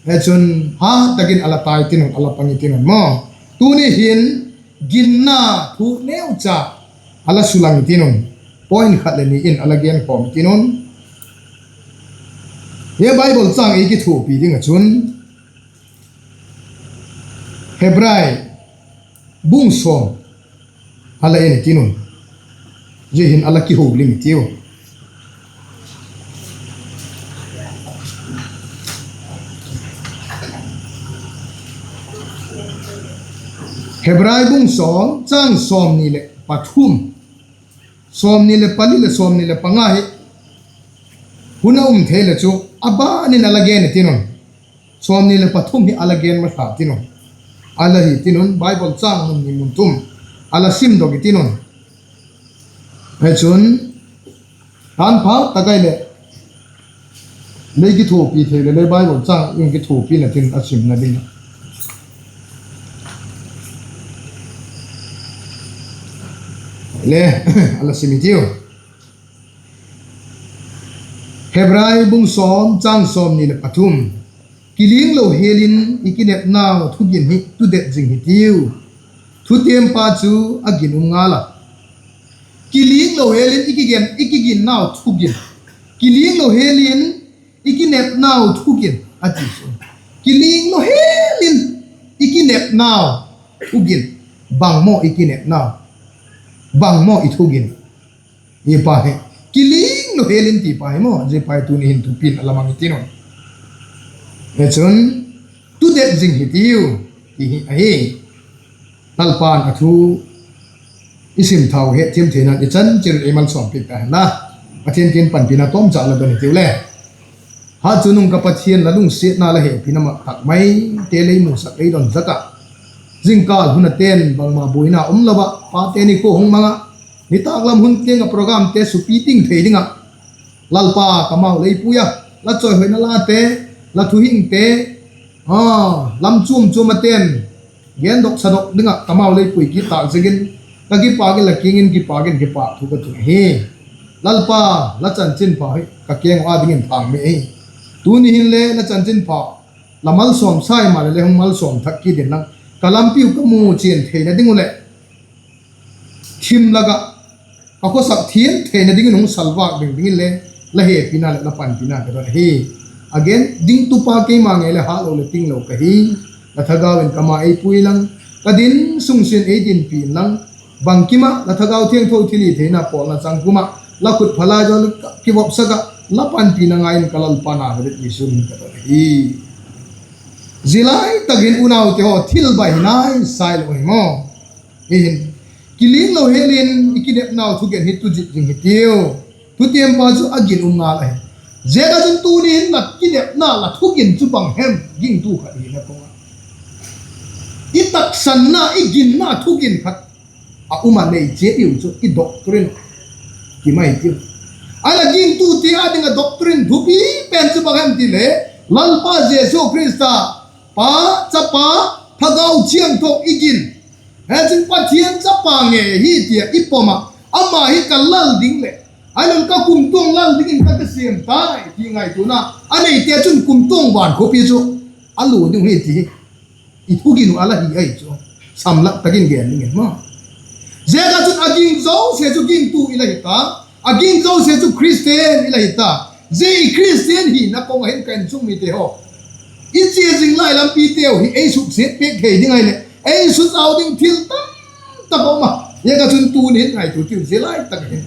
Hechun ha tak in a la tai tin un, a la pang i tin un maw. Tuni hin ginna thu neucha a la sulang i tin un, point khat leh ni in a la genkhawm i tin un. Hi Bible châng ei kithuapi ding ah chun Hebrai bung sawm a la en i tin un, zia hin a la kihuling i tiu. Hebrai bung sawm châng sawmni leh pathum, sawmni leh pali leh sawmni leh panga hi hun a um thei leh chu a ban in a la gen i tin un, sawmni leh pathum hi a la gen masa tin un, a la hi tin un, Bible châng mun ni mun thum a la simdok i tin un. Hechun tan pha tak ahileh lei kithuapi thei leh le Bible châng in kithupina tin a simna ding le a la sim i tiu. Hebrai bung sawm chang sawmni leh pathum. Kilinglo hêl in i kinepnau thugin hi tudet zing hitiu. Thutiampa chu a gin um ngal a. Kilinglo hêl in i kigen, i kiginnau thugin. Kilinglo hêl in i kinepnau thugin a ti chu. Kilinglo hêl in i kinepnau thugin. Bang maw i kinepnau? Bang maw i thugin? Hi pa hi. Kilinglo hêl in ti pa hi maw, zia pa hi tuni hin thupi'n a la mang i tin un. Hichun, tudet zing hitiu, ti hi ahi. Lalpa'n a thu i sim thau hetthiam theina i chan chiat ei malsawmpiak ta hen la. Pathian kiang panpina tawmcha la don hitiu le. Hatchungnung ka Pathian, la lungsiatna la hepina mak tak maite lei musak lei don zak ah, zingkâl hun a ten bangma buaina um lo ah, pate nikhua hung mang ah, nitâklam hun tiang ah programte supi ting thei ding ah, Lalpa, ka mau lei pui a, la chawihoina late, la thuhingte, a, lam chuam chuam a ten gendok sadok ding ah ka mau lei pui kit tâk ziakin, ka kipâk in la kiang in kipâk in kipâk thu ka tun ahi. Lalpa, la chanchinpha hi ka keng ua dingin thâng mi ahi. Tuni hin le la chanchinpha la malsawm sai maleh le hung malsawm thak kit inlang, ka lampi uh ka mu chian theina ding uh leh thim lak ah ka khawsak thiam theina dingin hung salvâk ding dingin le la hepina leh la panpina ka don ahi. A gen dingtupa keima ngei leh hâtlo leh tinglo ka hi. La thagau in ka ma ei pui inlang, ka din sung sin ei dinpi inlang, bangkim ah la Thagau Thiangtho thilhitheina pawlna chang pum ah la khut phalai zaw leh ka kivopsak ah, la panpina ngai in ka Lalpa Nazareth Jesu min ka don ahi. Zia lai tak hin unaute haw, thil bai hi nai sai lo hi maw. Hi hin, kilinglo hêl in i kinepnau thugen hi tudet zing hitiu. Thutiampa chu a gin um ngal ahi. Ziak ah chun tuni hin la kinepna la thugin chu bang hem, gingtu khat hina kawng a, i taksanna, i ginna thugin khat a um a, nei chiat diu chu i doctrine ki mai tiu. Ahinla gingtute â ding ah doctrine thupi pen chu bang hem ti le, Lalpa Jesu Khrista, Pa, Chapa, Thagau Thiangtho i gin, he chun Pathian Chapa ngei hi ti ah i pom ah, ama hi ka lal ding leh, ahinla ka kumtuang lal dingin ka kisiam tai ti ngaituana a neite chun kumtuang van khawpi chu a lua ding hi ti i thugin uh a la hi ahi chu. Samlak tak in gen dingin maw, ziak ah chun a ging zosia chu gingtu i la hi ta, a ging zosia chu Khristian i la hi ta. Zia i Khristian hina kawng ah hin ka insung mite haw, i chia zing lai lampiteu hi ei suksiat piak thei ding ahileh ei suzau ding thil tam tak a um a. Ziak ah chun tuni hin ngaitua tiu, zia lai tak hin.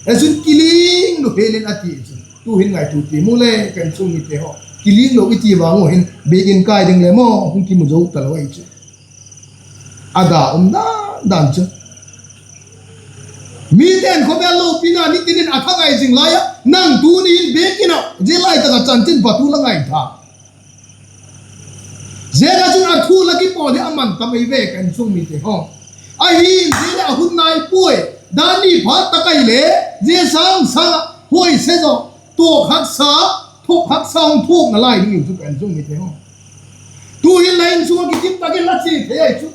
Hi chun kilinglo hêl in a ti chu. Tu'hin ngaitua ti mu le ka insung mite haw, kilinglo i ti vang u hin biakin kai ding le maw hung kimu zo talo ahi chu. A da um dan dan chu, mite'n khawvel lopina nitin in a tha ngai zing lai ah, nang tuni hin biakin ah zia lai tak ah chanchinpha thu la ngai tha. Ziak ah chun a thu la kipawl hi a man tam ei ve ka insung mite haw. Ahi'n zia leh a hun nai puai. Dan ni phat tak ahile, zia sâng sâng ah huaise zaw, tuak haksa, thuak haksa hung thuakna lai ding hiu chu ka insung mite haw. Tu'hin la insung ah kikim tak in la chia thei ahi chu.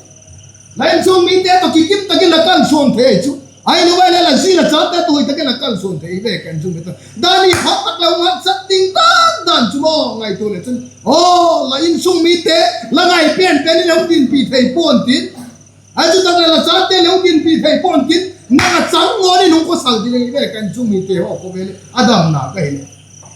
La insung mite tawh kikim tak in la kalsuan thei ahi chu. Ahiloleh la zi la chate tawh hoi tak in la kalsuan thei ve ka insung mite. Dan ni phat tak la hung haksat ding dan dan chu maw ngaitua le chun, aw, la insung mite la ngai pen pen in la hung dinpi thei pua'n tin, a chu tak leh la chate la hung dinpi thei pua'n tin, nang a chang ngawn in hung khawsal ding ahi ve ka insung mite haw, khawvel a damna ka hileh.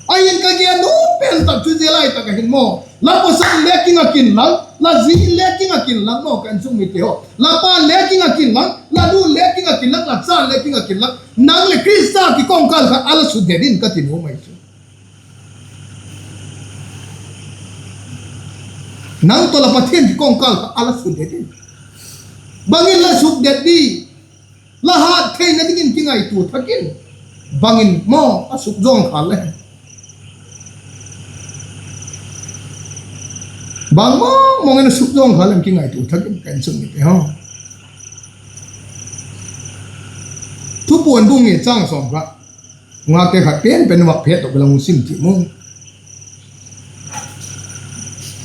Ahi'n ka gen nuam pen tak chu zia lai tak ah hin maw, la pasal in le king ah kin lang, la zi in le king ah kin lang maw ka insung mite haw, la pa'n le king ah kin lang, la nu'n le king ah kin lang, la cha'n le king ah kin lang, nang leh Khrista kikawngkâl khat a la sukdet in ka ti nuam ahi chu. Nang tawh la Pathian kikawngkâl khat a la sukdet in. Bang in la sukdet di? La hat theina dingin kingaitua thak in. Bang in maw a suk zawngkhâl le? Bang mawng mawng in a suk zawngkhâl em kingaitua thak in ka insung mite haw. Thupuan bung ni châng sawm kha. Ngakte khat pen pen vak phet tok la hung sim ti mu.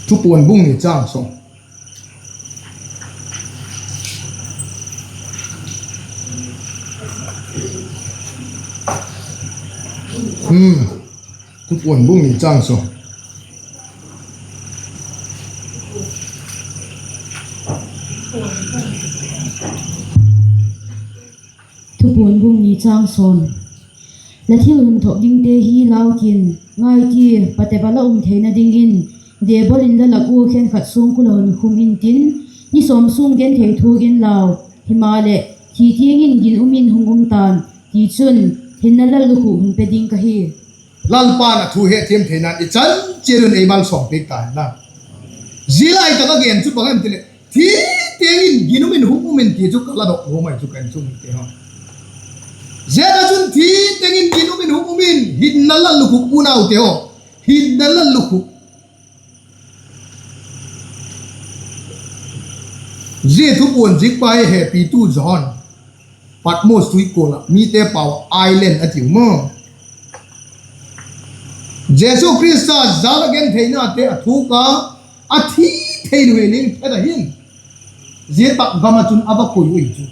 Thupuan bung ni châng sawm. Thupuan bung ni chang sawm. Thupuan bung ni chang sawm. La thil hun thok dingte hi lau kin, ngai tia, patep ah la um theina dingin, Diabol in la lak ua khenkhat suangkul ah hun khum intin, ni sawm sung genthei thuak inlau; himaleh, thi tiang in ginum in hung um ta'n, tichun, hinna lallukhuk hun pe ding ka hi. Lalpa'n a thu hetthiam theina'n i chan chiat un ei malsawm piak ta hen la. Zia lai tak a gen chu bang em ti leh, thi tiang in ginum in hung um in ti chu ka la dok nuam ahi chu ka insung mite haw. Zia tak ah chun thi tiang in ginum in hung um in, hinna lallukhuk, unaute haw, hinna lallukhuk. Zia thupuan zikpa hi hepitu Johan, Patmos tuikual ah, mite pau ah island a tiu maw. Jesu Khrista jal a gentheinate a thuak a, a thi thei leh leng phet a hin, zia tak gam ah chun a va koi ui chu.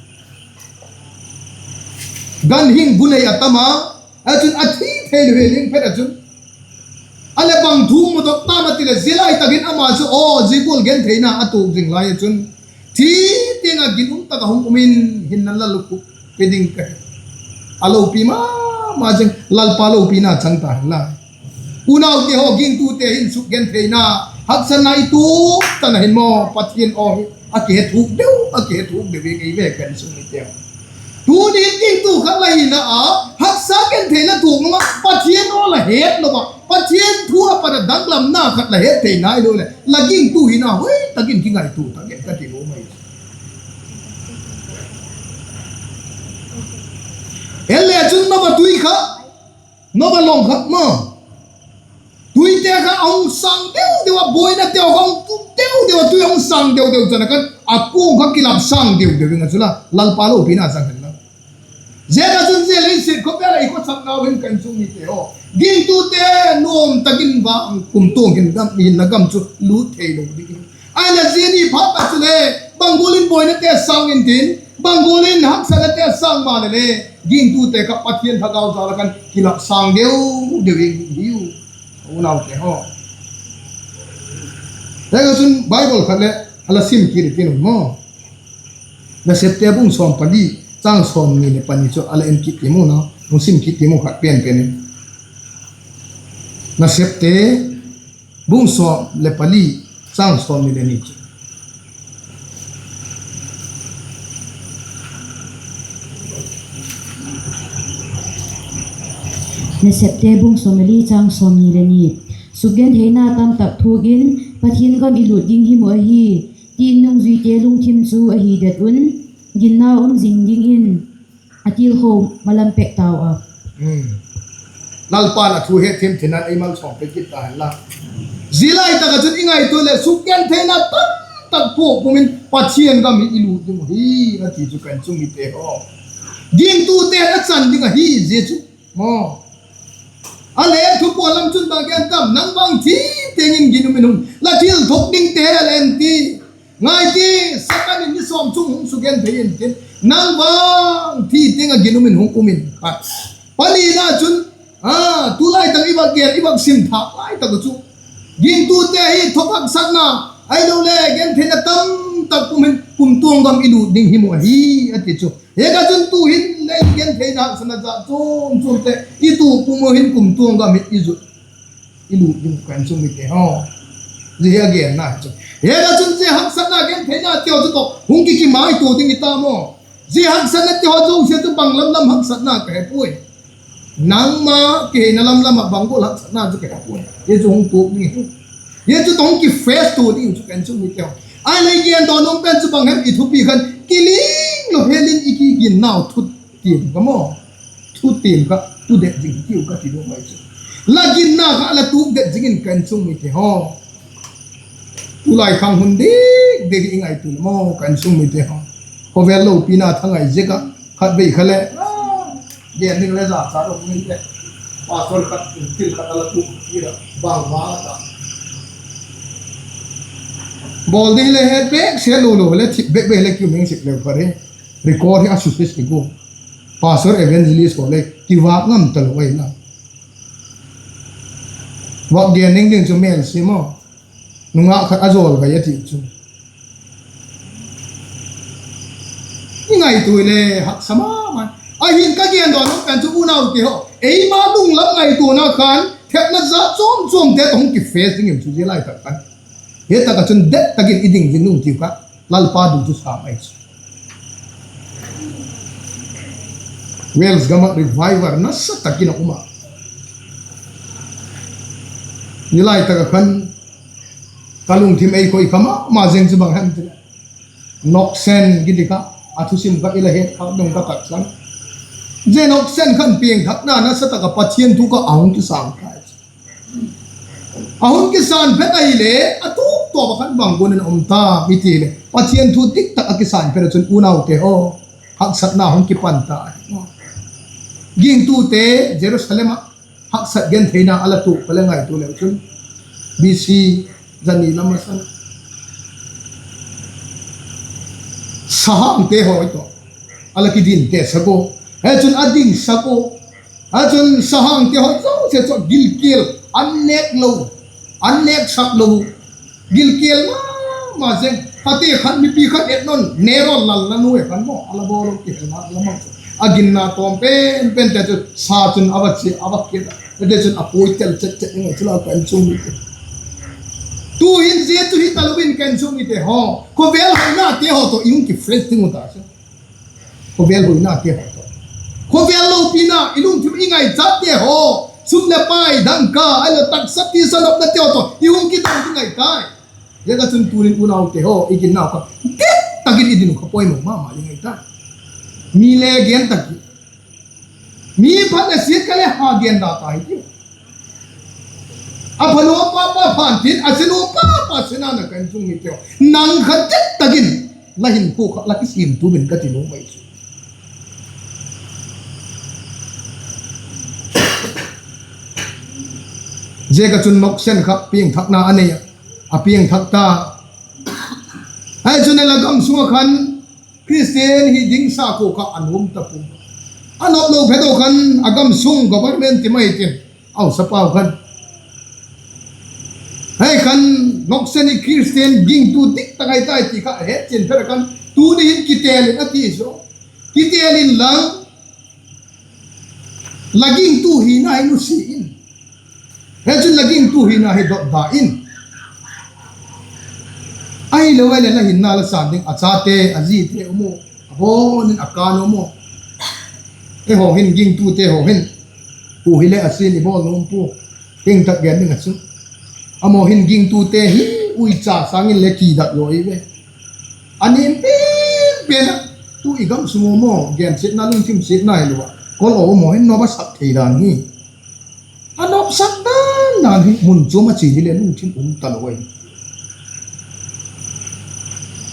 Ganhing bu nei a tam a, a chun a thi thei leh leng phet ah chun. A leh bang thu mudok tam a ti leh, zia lai tak in ama chu aw, zia gual gentheina a tuak zing lai ah chun, thi tiang ah ginum tak ah hung um in, hinna lallukhuk pe ding ka hi. A lopi ma ma zing, Lalpa lopina chang ta hen la. Unaute haw, gingtute hin sukgentheina, haksatna i tuak tan a hin maw, Pathian aw hi a kihe thuk deu, a kihe thuk deu ing ei ve ka insung mite. Tuni hin gingtu khat la hina a, haksa genthei la tuak nung ah Pathian aw la het lo ah, Pathian thu a pat a danglamna khat la het thei nai lo leh, la gingtu hina hoi tak in kingaitua tak in ka ti nuam ahi. En le chun Noah tui kha, Noah long kha maw, tuite kha a hung sâng deu deu a, buainate kha hung tung deu deu a, tui a hung sâng deu deu chan a khan a kuang kha kilap sâng deu deu ing a chu la, Lalpa lopina chang hen la. Zia tak ah chun zia lei siat khawvel ah i khawsaknau hin ka insung mite haw, gingtute nuam tak in vang kumtuang hin gam, hinna gam chu lût thei lo ding hi. Ahileh zia ni phat ah chule, bang gual in buainate sâng intin, bang gual in haksatnate sâng maleh le, gingtute kha Pathian thagau jal a khan kilap sâng deu deu ing hiu, unaute haw. Hia ka chun Bible khat leh a la sim kit i tin u maw. Nasepte bung sawm pali, chang sawmni leh pani chu a la en kit tiam u na, hung sim kit tiam u khat pen pen in. Nasepte bung sawm leh pali, chang sawmni leh ni chu. Nasepte bung sawm leh li, chang sawmni leh ni. Sukgentheina tamtak thuak in Pathian gam i lût ding hi mu ahi, ti in nungzuite lungthim chu ahi det un, ginna um zing dingin a tilkho malam pek tau a. Lalpa'n a thu hetthiam theina'n ei malsawm pe kit ta hen la. Zia lai tak ah chun i ngaitua leh sukgentheina tamtak thuak pum in Pathian gam hi i lût ding uh hi, a ti chu ka insung mite haw. Gingtute a chan ding ahi zia chu maw. A le thupuan lam chun bang gen tam, nang vang thi tiang in ginum in hung, la thil thok dingte a la en ti. Ngai ti, Satan in ni sawm chung hung sugenthei intin, nang vang thi tiang ah ginum in hung um in kha. Panina chun, tulai tak i vak gen, i vak sim thâk lai tak uh chu, gingtute hi thok haksatna, ahilole gentheina tamtak pum in kumtuang gam i lût ding hi mu ahi, a ti chu. Hia ka chun tu'hin le i gentheina haksatna jat chuam chuamte i tuak pum u hin kumtuang gam hi i zut, i lût ding ka insung mite haw. Zia hi a genna chu. Hia ka chun zia haksatna gentheina ti haw chu tawh hung kikimaitua ding i ta maw. Zia haksatna ti haw zosia chu bang lam lam haksatna ka he puai. Nangma kiheina lam lam ah bang gual haksatna chu ka he puai. Zia chu hung tuak ding hi. Zia chu tawh hung kiface tua ding chu ka insung mite haw. Ahileh gen daw nuam pen chu bang hem i thupi khan kiling lo hel in i kiginnau thutiam kha maw. Thutiam kha tu det zing tiu ka ti nuam ahi chu. La ginna kha la tuak det zing in ka insung mite haw. Tulai khang hun dik dik i ngaitua leh maw ka insung mite haw. Khawvel lopina thangai ziak ah khatvei kha leh, gen ding le zacha lo ngi le. Pastor khat in thil khat a la tuak kit a bangma ta. Bawl ding le het bek se lo lo le thip bek bek le kium ing sik leu pha re. Record hi a success hi gu. Pastor evangelist haw le kivâk ngam talo ahi na. Vak gen ding ding chu mêlsia maw, nungak khat a zawl gai a ti chu. I ngaitua le haksa ma ma. Ahin ka gen dawn pen chu unaute haw, eima lunglam ngaituana khan thepna za chuam chuamte tawh hung kiface ding in chu zia lai tak khan, hi tak ah chun det tak in i ding zing ung tiu kha. Lalpa ding chu sam ahi chu. Wales gam ah revival nasa tak in a um a, zia lai tak ah khan ka lungthim ei khoi kha ma ma zing chu bang hem ti leh, Noksen kiti kha, a thusim kha i la het kha dong ka tak chang. Zia Noksen khan piangthakna nasa tak ah Pathian thu kha a hung kisâng kha chu. A hung kisâng phet ahile, a tup tawp ah khan bang gual in a um ta i ti leh, Pathian thu dik tak a kisâng phet ah chun unaute haw, haksatna hung kipan ta ahi. Gingtute Jerusalem ah haksat gentheina a la tuak pa le ngaitua leu chun, B C zani lam a san sahangte haw tawh a la kidinte sak u. Hi chun a dingsak u. Hi chun sahangte haw zosia chu gilkial, an nêk lo, an nêksak lo, gilkial ma ma zing. Kha ti khan mipi khat et nawn, Nero lal la nu e khan maw, a la bawl lo ti hel ma la mang chu. A ginna tawm pen pente chu sa chun a va chia, a va kial a, te chun a puai tel chet chet ding chu la kan chung mite. Tu'hin zia chu hi talo in kan chung mite haw, khawvel hoinate haw tawh i hung kiface ding u ta chu. Khawvel hoinate haw tawh, khawvel lopina, i lungthim i ngaichate haw, sum leh pai, dangka ahilo taksa tisa nopnate haw tawh i hung kidong ding ahi tai. Ziaka chun tunin unaute haw, i ginnau kha det tak in i din uh kha poimaw ma ma ding ahi tai. Mi le gen tak hi, mi phat leh siat kha le ha gen da ta hi tiu. A phalua pa pa phan tin, a silua pa pa sina na kan chung mite haw, nang kha det tak in la hinkhua kha la kisiam tu min ka ti nuam ahi chu. Ziaka chun Noksen kha piangthakna a nei a, a piangthak ta. Hi chun a la gam sung ah khan Christian hi ding sakhua kha a nuam ta pua. A nop lo phet u khan a gam sung government ti mai tin, ausapau khan hi khan Noksen hi Christian gingtu dik tak ahi tai ti kha a hetchian phet a khan, tuni hin kitel in a ti chu, kitel inlang la gingtu hina hi nusia in, hi chun la gingtu hina hi dot da in. Ahilo ahileh la hinna la sân ding a chate, a zite um u, a bawn in a kân um u. Eihaw hin gingtute haw hin, u hileh a sin i bawl nuam pua, hing tak gen ding ah chu, amaw hin gingtute hi uicha sâng in le kidat lo i ve. A nim pen pen ah, tu i gam sung u maw, gensiatna lungthim siatna hilo ah, kol aw maw hin nop a sak thei dan hi, a nopsak dan dan hi mun chuam a chia hileh lungthim um talo ahi.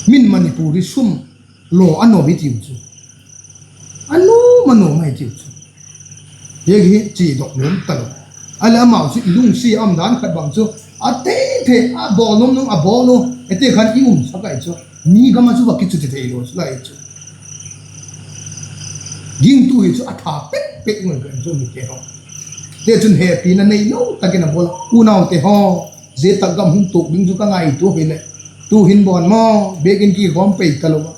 Min Manipur hi sum law a nuam i tiu chu, a nuam a nuam ahi tiu chu, hi hi chiadok nuam talo. Ahileh amau chu i lungsiat a um dan khat bang chu, a thei thei a bawl nuam nuam a bawl u, hiti khan i umsak ahi chu, mi gam ah chu va kichuti theilo chu lai chu. Gingtu hi chu a tha pek pek ngal kan chu mite haw, tichun hepina neilo tak in a bawl a. Unaute haw, zia tak gam hung tuak ding chu ka ngaitua hileh, tu'hin bawn maw, biakin kikhawm pei talo a,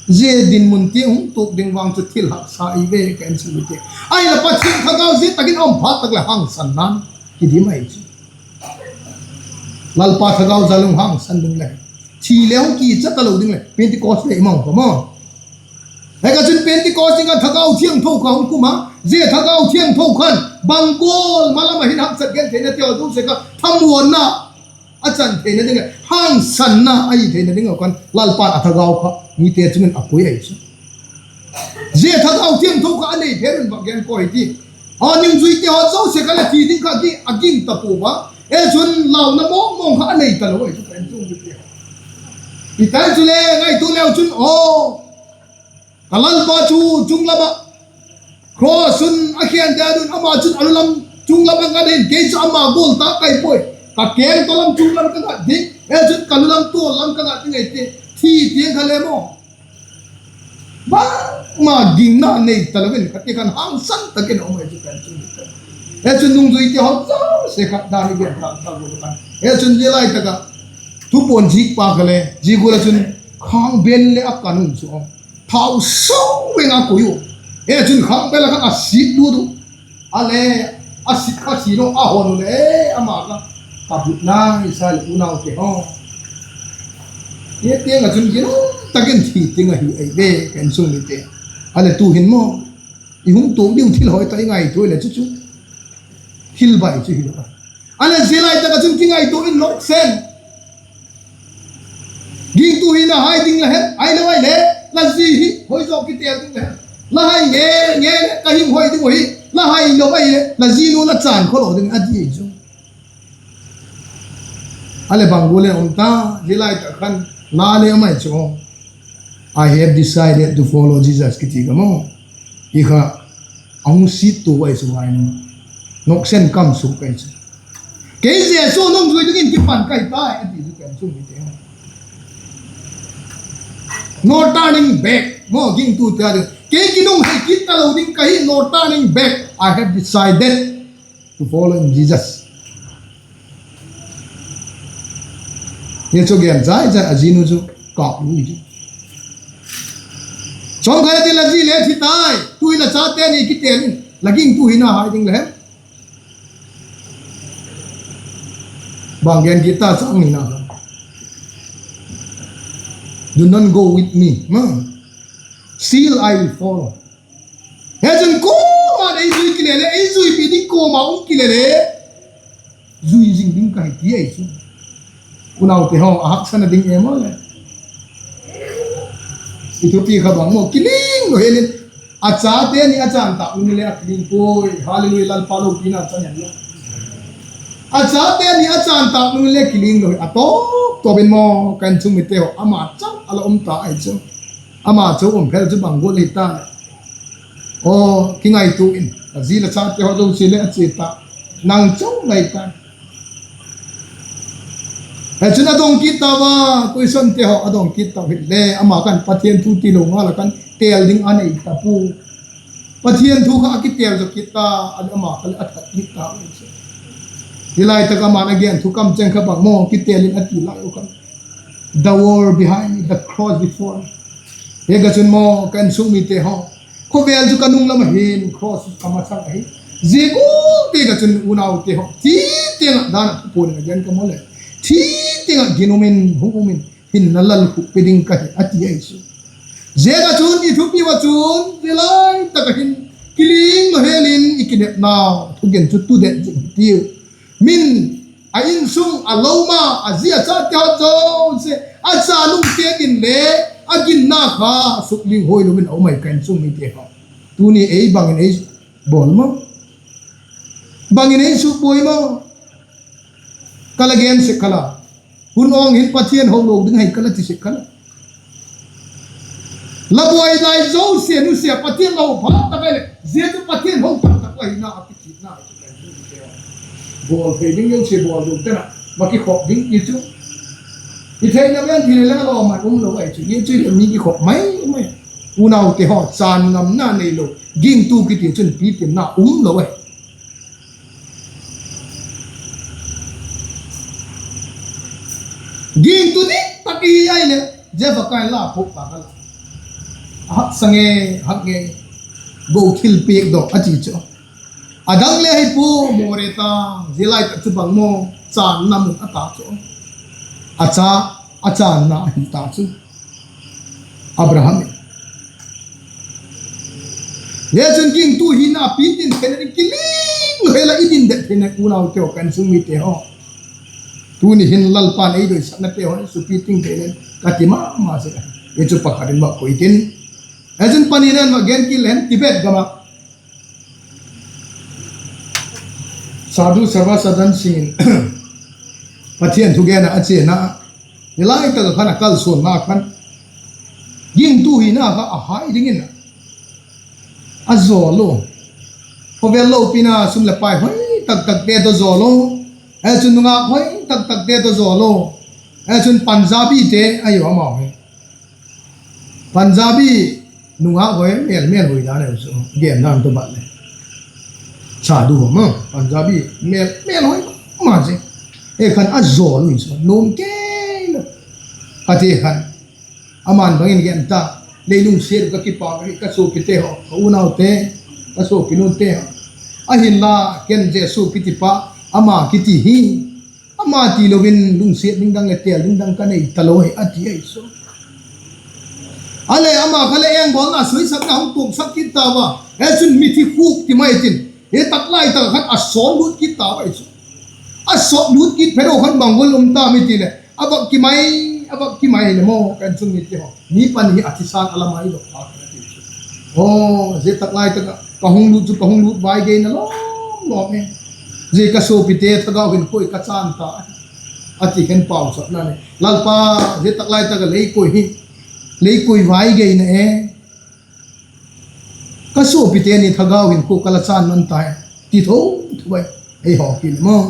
zia dinmun tiang hung tuak ding vang chu thil haksa i ve ka en chu mite. Ahileh Pathian thagau zia tak in a um phat tak leh hangsanna'n kidim ahi chu. Lalpa thagau zal hung hangsan ding leh, thi le hung kicha talo ding leh Pentecost leh i mang kha maw. Hi kha chun Pentecost ding ah Thagau Thiangtho kha hung kum a, zia Thagau Thiangtho khan bang gual ma lam ah hin haksat gentheina ti haw zosia kha thamuanna a chan theina ding leh hangsanna ahi theina ding ah khan Lalpa'n a thagau kha mite chung in a pui ahi chu. Zia Thagau Thiangtho kha a nei phet un va gen koi ti. A nungzuite haw zosia kha le thi ding kha a ging ta pua a, hi chun launa mawng mawng kha a nei talo ahi chu ka en chung mite. Hi tai chule ngaitua leu chun aw, ka Lalpa chu chung lam ah cross un a khen dan un, ama chun a lu lam chung lam ah ngat in, kei chu ama gual tak ka hi puai, ka keng tawh lam chung lam ka ngat ding, hi chun ka lu lam tual lam ka ngat ding ahi ti, thi tiang kha le maw, bangma gingna nei talo in kha ti khan hangsan tak in a um ahi chu ka en chung mite. Hi chun nungzuite haw zosia Te khat dan i gen tak tak u khan. He chun zia lai tak ah, thupuan zik pa kha le zia gual ah chun, khângbel le a kan un chu, thau sau veng a koi u. He chun khângbel a khan a sit lut u. A le, a sit kha si lo a hon u le, ama kha, ka butna i sa le unaute haw, hi tiang ah chun gina tak in thi ding ahi ei ve, ka insung mite. A le tu'hin maw, i hung tuak diu thil hawi tak i ngaitua leh chu chu, thil bai chu hilo a. A le zia lai tak ah chun kingaitua in lawk sen. Gingtu hina hai ding la hem, ahilo ahile la zi hi hoi zaw kitel ding la hem. La hai nge nge leh ka hing hoi ding uh hi, la hai lo ahile la zi nu la chân khawlo ding a ti chu. A leh bang gual in um ta, zia lai tak khan la le a mai chu, I have decided to follow Jesus kiti ka maw. I kha a hung sit tu ai chu ngai nu. Noksen kam suk kai chu. Kei Jesu nung zui dingin kipan kai tai a ti chu ken chu mite. No turning back maw, gingtute a ding. Kei kinung hei kit talo ding ka hi, no turning back. I have decided to follow in Jesus. Hi chu gen chai chai a zi nu chu kâp lui chu. Chawmkhat a ti la zi le thi tai, tu'hin la chate ni kitel in, la gingtu hina hai ding la hem. Bang gen kit ta chang ni na. Do not go with me. Still I will follow. He chun kuama'n ei zui kile le, ei zuipi ding kuama um kile le, zui zing ding ka hi ti ei chu. Unaute haw, a haksatna ding em a le, i thupi kha bang maw, kiling lo hel in. A chate ni a chân tâk nung le a kiling puai. Hallelujah, Lalpa lopina chan hen la. A chate ni a chân tâk nung le kiling lo hi a tawp tawp in maw, ka insung mite haw, ama chang a la um ta ahi chu. Ama chu um phel chu bang gual hi ta leh, aw, kingaitua in, a zi la chate haw zosia le a chia ta, nang chu lai ta. He chun a dong kit ta ua, Christiante haw a dong kit ta hile, ama khan Pathian thu tilo ngal a khan têl ding a nei ta pua. Pathian thu kha a kitêl zaw kit ta, a leh ama kha leh a that kit ta chu. Hi lai tak a ama'n a gen thu kam cheng kha bang maw, kitêl in a ti lai u khan, The world behind me, the cross before me. Hi ka chun maw, ka insung mite haw, khawvel chu ka nung lam ahi'n, cross ka masang ahi. Zia gual ti ka chun unaute haw, thi tiang ah dan ah thupuan in a gen ka maw leh, thi tiang ah ginum in, hung um in, hinna lalkhup pe ding ka hi a ti ahi chu. Zia ka chun i thupi ua chun, zia lai tak ah hin kiling lo hel in i kinepna thugen chu tudet zing hitiu. Min a insung a loma a zi a chate haw zosia a cha nung te in le a ginna kha sukling hoi lo in a um ai ka insung mite haw. Tuni ei bang in ei bawl maw? Bang in ei sukbuai maw? Ka la gen sek kha la, hun awng hin Pathian ho lo ding ahi ka la ti sek kha la. La buai lai zosia nusia Pathian la ho phat tak ahileh, zia chu Pathian ho phat tak ahina a kichitna chu ka insung mite haw. Bawl thei ding zosia bawl lo ten a, ma kikhop ding i chu. I theina ven thei le la lawm a um lo ahi chu, i chu le mi kikhop mai mai. Unaute haw, chân ngamna neilo, gingtu kiti chun pitinna um lo ahi. Gingtu diktak i hi ahileh, zia va kai la phuak ta ka la. A haksa nge, hak nge, go thilpiak dawk a ti chu. A dang le hi pua, mawre ta, zia lai tak chu bang maw, chânna mun a ta chu. A cha, a chânna ahi ta chu. Abraham in. Zia chun gingtu hina pitin theina ding kiling lo hel a i din det theina unaute haw ka insung mite haw. Tuni hin Lalpa'n ei doisaknate haw supiting theina ka ti ma ma sek a. Hi chu pakhat in va koi tin. Hi chun panina in va gen kit leng Tibet gam ah Sadhu Sarva Sadhan Singh in Pathian thugen ah a chiana, hi lai tak ah khan a kalsuanna khan gingtu hina kha a hai dingin a zawl u. Khawvel lopina sum leh pai hoi tak takte tawh zawl u. Hi chun nungak hoi tak takte tawh zawl u. Hi chun Punjabite ahiu amau hi. Punjabi nungak hoi, mêl mêl hoi dan ahiu chu, gen dan tawh bat leh. Sadhu maw, Punjabi, mêl, mêlhoi ma ma zing. E khan a zawl u hi chu, nuam kei lo. A ti khan, aman bang in gen ta, lei lungsiat ka kipâk ahi, ka suapite haw, ka unaute, ka suapinute haw. Ahinla, ken Jesu kiti pa, ama kiti hi, ama tilo in lungsiat ding dang leh têl ding dang ka nei talo hi, a ti ahi chu. A leh ama kha leh engbawlna suisakna hung tuaksak kit tau a. He chun mithi khuk ti mai tin, hi tak lai tak khan a sawt lut kit tau ahi chu. A sawt lut kit phet u khan bang gual um tam i ti leh, a vak kimai, a vak kimai le maw, ka insung mite haw, mi pani hi a thisan a la mai lo a, a ti chu. Aw, zia tak lai tak ah ka hung lut chu ka hung lut vai geina lawm lawm e. Zia ka suapite thagau hinkhua ka chan ta, a ti khen pauchapna le, Lalpa, zia tak lai tak ah lei koi hi, lei koi vai geina e. Ka suapite ni thagau hinkhua ka la chan man tai, ti tho tho ai. Ei haw ki le maw,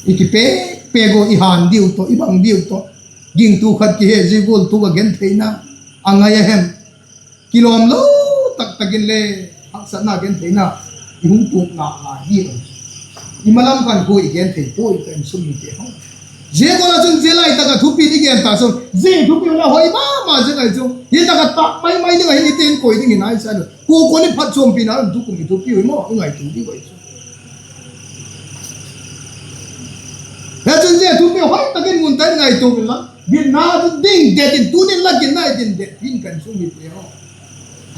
i kipêk pêk u, i hân diu tawh, i bang diu tawh, gingtu khat kihe zia gual tu ka gentheina a ngai a hem? Kilawm lo tak tak in le, haksatna gentheina i hung tuak ngai ngai diu. I malam khan khu i genthei puai, ka insung mite haw. Zia gual ah chun zia lai tak ah thupi i gen ta chu, zia thupi u le hoi ma ma zing ahi chu. Hi tak ah tak mai mai ding ahi, i ten koi ding hi nai sa lo. Kua kua ni phat chuampina tukum i thupi u hi maw, i ngaitua diu ahi chu. He chun zia thupi u hoi tak in mun tak in ngaitua inla, ginna chu ding det in, tuni'n la ginna i din det in, ka insung mite haw.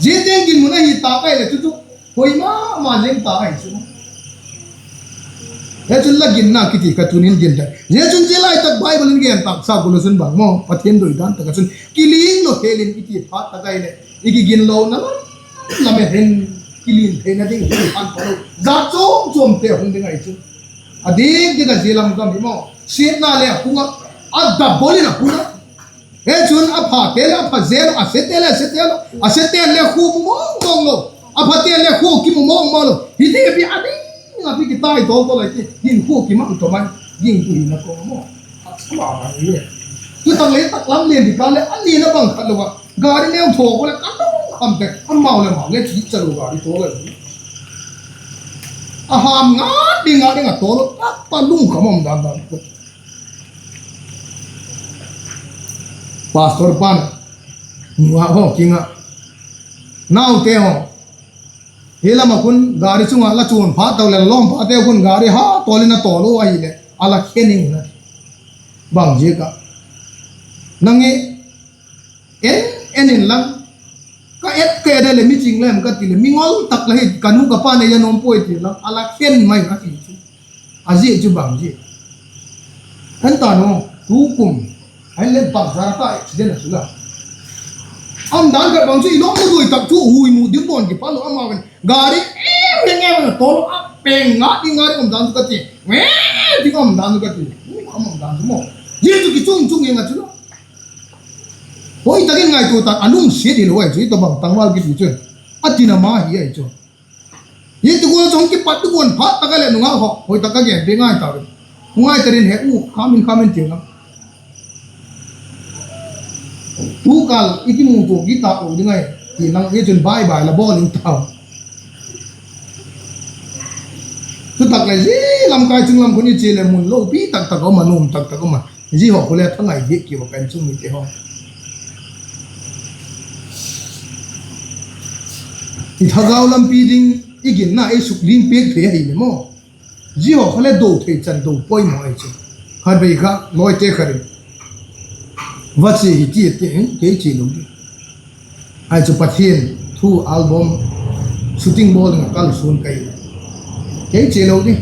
Zia teng dinmun ahi tak ahileh chu chu hoi ma ma zing ta ahi chu. He chun la ginna kiti kha tuni'n din det. Zia chun zia lai tak Bible in gen tâksa gual ah chun bang maw, Pathian doi dan tak ah chun kiling lo khel in i ti phat tak ahileh, i kiginlona lam, lam e hin, kiling theina ding hi pan palo, jat chuam chuamte hung ding ahi chu. A dik dik ah zia lam gam hi maw, siatna le a hung a, a double in a hung a. He chun a phate le a pha zel u, a sete le a se zel u, a seten le khua mu mawng mawng lo, a phaten le khua kimu mawng mawng lo. Hi ti pi a ding a pi kitai tawl tawl ai ti, hinkhua kimang taw mai, gingtu hina kawm maw. A chu ma ma hi e. Tu tak le tak lam lian di ka leh a lian a bang khat lo a, gari neu thaw ko leh ka lungkham te, amau leh amau le chi cha lo gari tawl ai. A ham nga ding nga ding a tawl u, a pa lungkham um dan dan. Pastor pa'n, nua haw kiang ah, naute haw, hi lam ah khun gari chung ah la chuan phat tau leh la lawm phat teu khun gari ha tawl in a tawl u ahileh a la khen ing a ti. Bang ziak ah? Nang i en en inlang, ka et ka et a leh mi ching lem ka ti leh, mi ngol tak la hi, ka nu ka pa nei a nuam puai ti inlang a la khen mai a ti chu. A ziak chu bang ziak? En ta nu, tukum, a in le bang zara ta accident a chu la, a um dan khat bang chu i lawm le doi tak chu hui mu ding bawn kipat lo, amau in gari e reng e reng a tawl a, peng nga ding nga ding um dan chu ka ti, e ding um dan chu ka ti, um dan chu maw, zia chu kichung chung ing a chu la. Hoi tak in ngaitua tak a lungsiat hilo ahi chu, i tawhbang tangval kiti chu, a tin ama hi ahi chu. Hi tu gual chun kipat tu guan phat tak a leh nungak haw, hoi tak a gen pe ngai tau. Ngai ta in he u, kham in kham in ti la. Tu kal i kimu tua guitar lo ding ahi, ti lang hi chun bye bye la bawl in tau. Chu tak leh zia lamkai chung lam khun i chia leh mun lopi tak tak a um a, nuam tak tak a um a. Zia haw khu le thangai diak kiu a, ka insung mite haw. I thagau lampi ding, i ginna ei suklim piak thei ahi le maw, zia haw kha le do thei chan do poimaw ahi chu. Khatvei kha lawite khat in, va chia hi ti a ti, kei chia lo di. Ahi chu Pathian thu album shooting bawl ding a kal sun ka hi, kei chia lo di.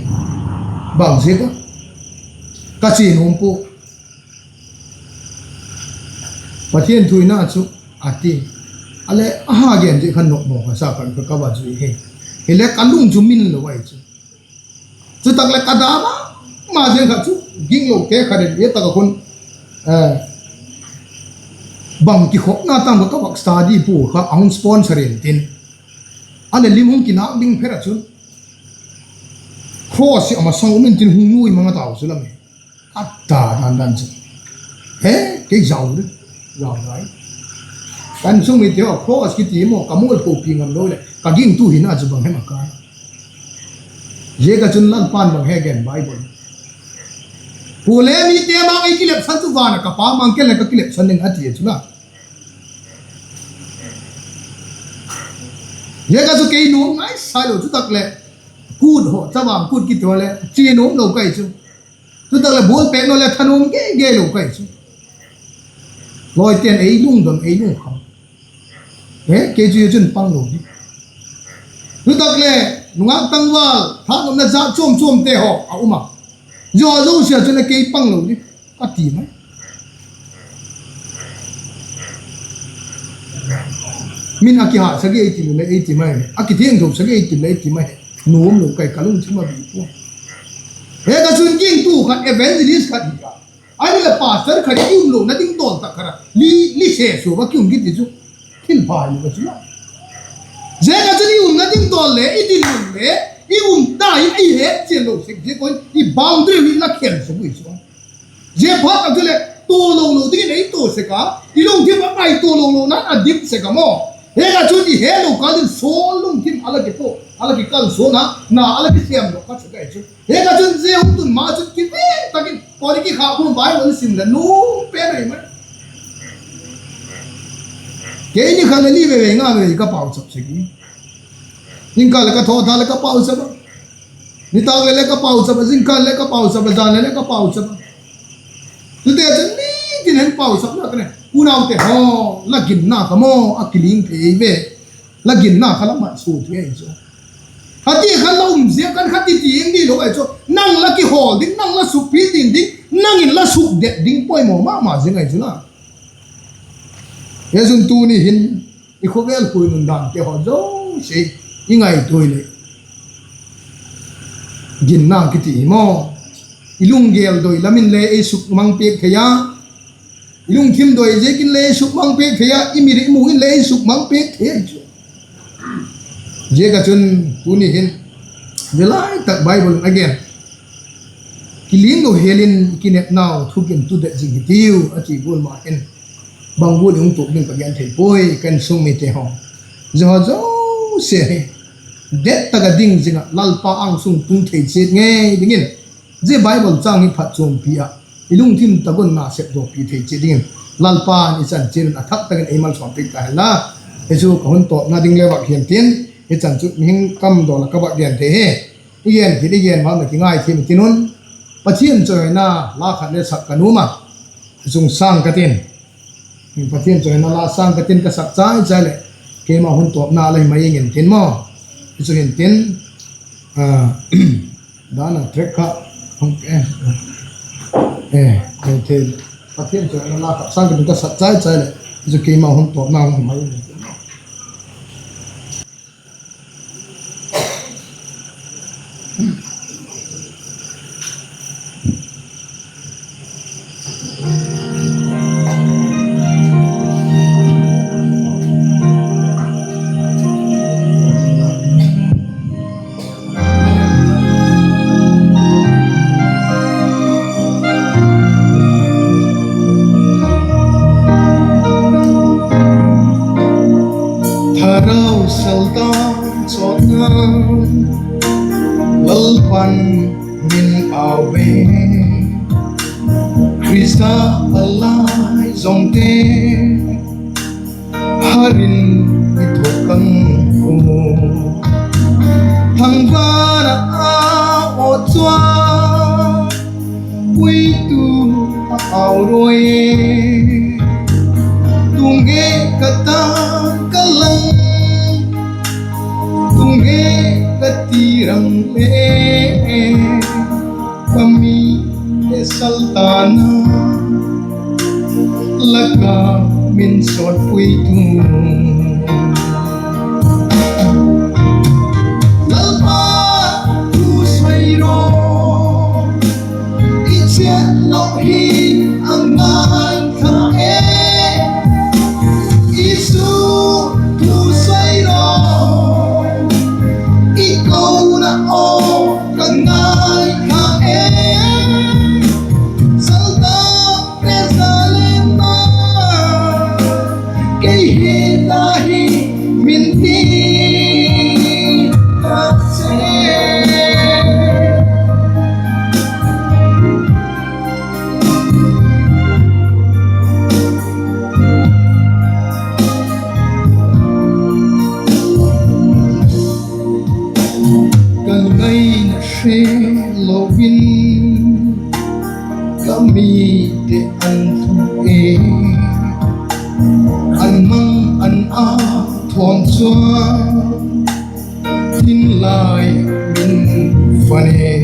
Bang ziak a? Ka chia nuam pua. Pathian thu in a chu, a ti. A leh a ha gen ziak khan nopmaw ka sa khan ka va zui hi. Hile ka lung chu min lo ahi chu. Chu tak leh ka da ma ma ziang khat chu, ginglote khat in, e tak a khun, bang kikhopna tam ka ka vak study pua kha a hung sponsor intin, a leh lim hung kinâk ding phet a chun, cross hi a masang um intin hung nuai mang a tau chu lam hi. A ta dan dan chu, he, kei zau le, zau lai. Ka insung mite haw, cross kiti maw ka mualphopi ngam lo leh ka gingtu hina chu bang hem a kai. Ziak ah chun Lalpa'n bang he gen Bible, Pu le mite mang ei kilepsan chu van ah ka Pa mang ken le ka kilepsan ding a ti chu la. Ziak ah chu kei nuam ngai sai lo chu tak leh, kût haw, chavang kût kiti haw leh chia nuam lo ka hi chu. Chu tak leh ball pêk naw leh thanuam gei gei lo ka hi chu. Lawite'n ei lungdon ei lungkham. He, kei chu zia chun pang lo di. Chu tak leh nungak tangval, thanopna jat chuam chuamte haw a um a, zia haw zosia chun a kei pang lo di ka ti mai. Min a kihâtsak ei ti leh ei ti mai, a kithiangthosak ei ti leh ei ti mai. Nuam lo ka hi, ka lungthim a bi pua. He, ka chun gingtu khat, evangelist khat hi a, ahileh pastor khat, i umlona ding dawl tak khat a li, li se sua va ki um kiti chu thil pha hi ka chu la. Ziak ah chun i umna ding dawl le i dinmun le i um ta in i het chian lo sek ziak un i boundary hi la khen sek ui chu. Zia phat tak chuleh tualo lo dingin ei tuak sek a, i lungthim a ngaitua lo lo nan a dim sek a maw. Ziak ah chun i het lo kâl in sawl lungthim a la kipuak, a la kikalsuan a, na a la kisiam lo ka chu ka hi chu. Ziak ah chun zia hun tun ma chun kiveng tak in kawri kikhak um, Bible sim leh nuam pen ahi mai. Kei ni khat leh ni veve nga veve ka pauchap sek i. Zingkal leh ka tho tha leh ka pauchap a, nitâk leh leh ka pauchap a, zingkal leh ka pauchap a, jan leh leh ka pauchap a. Chute chun ni tin hen pauchapna ka ne, unaute haw, la ginna kha maw a kiling thei ve. La ginna kha la mat sua thei ahi chu. Kha ti kha la um ziak khan kha ti ti ing di lo ahi chu. Nang la kihawl ding, nang la sukpi ding ding, nang in la sukdet ding poimaw ma ma zing ahi chu la. Hi chun tuni hin i khawvel khuinun dante haw zosia i ngaitua leh ginna kiti hi maw. I lunggel doi lam in le ei sukmang piak thei a, i lungthim doi ziak in le ei sukmang piak thei a, i mit i mu in le ei sukmang piak thei ahi chu. Ziak ah chun tuni hin, zia lai tak Bible in a gen, kiling lo hial in kinepnau thukin tu det zing hi tiu a ti gual ma hin, bang gual i hung tuak ding ka gen thei puai, ka insung mite haw. Zia haw zosia hi det tak a ding zing ah Lalpa âng sung tung thei chiat ngei dingin, zia Bible châng hi phatchuampi ah i lungthim tak un na sepdawpi thei chiat dingin Lalpa'n i chan chiat un a thak tak in ei malsawmpiak ta hen la. Hi chu ka hun tawpna ding le vak hian tin, i chan chu mihing kam dawl ah ka vak gen thei hi. I gen kit, i gen vak na kingai thiam tin un. Pathian chawina la khat le sak ka nuam a, chung sâng ka tin. Pathian chawina la sâng ka tin, ka sak chai chai leh keima hun tawpna la hi mai ing in tin maw. Hi chu hin tin, dan a track kha hung, e, e, thei, Pathian chawina la khat sâng ka tin, ka sak chai chai leh hi chu keima hun tawpna hung hi mai ing in tin maw. Thagau saltan chawtna Lalpa'n min au ve. Khrista a lai zawngte har in i thuak kang u. Thangvâl ah a aw chuan puitu a au ruai e. Tung e ka ta ka lang, tung e ka ti rang le, ka mite saltanna lak ah min sawt puitu. Lalpa thu sawi rawh, i chiat loh hi a ngai kha e. Isu thu sawi rawh, i kona aw ka ngai kha e. Saltan Teresa le ma, kei hi ta Ka mite an thu e, an mang an a thuam chuan, thin lai min fan e.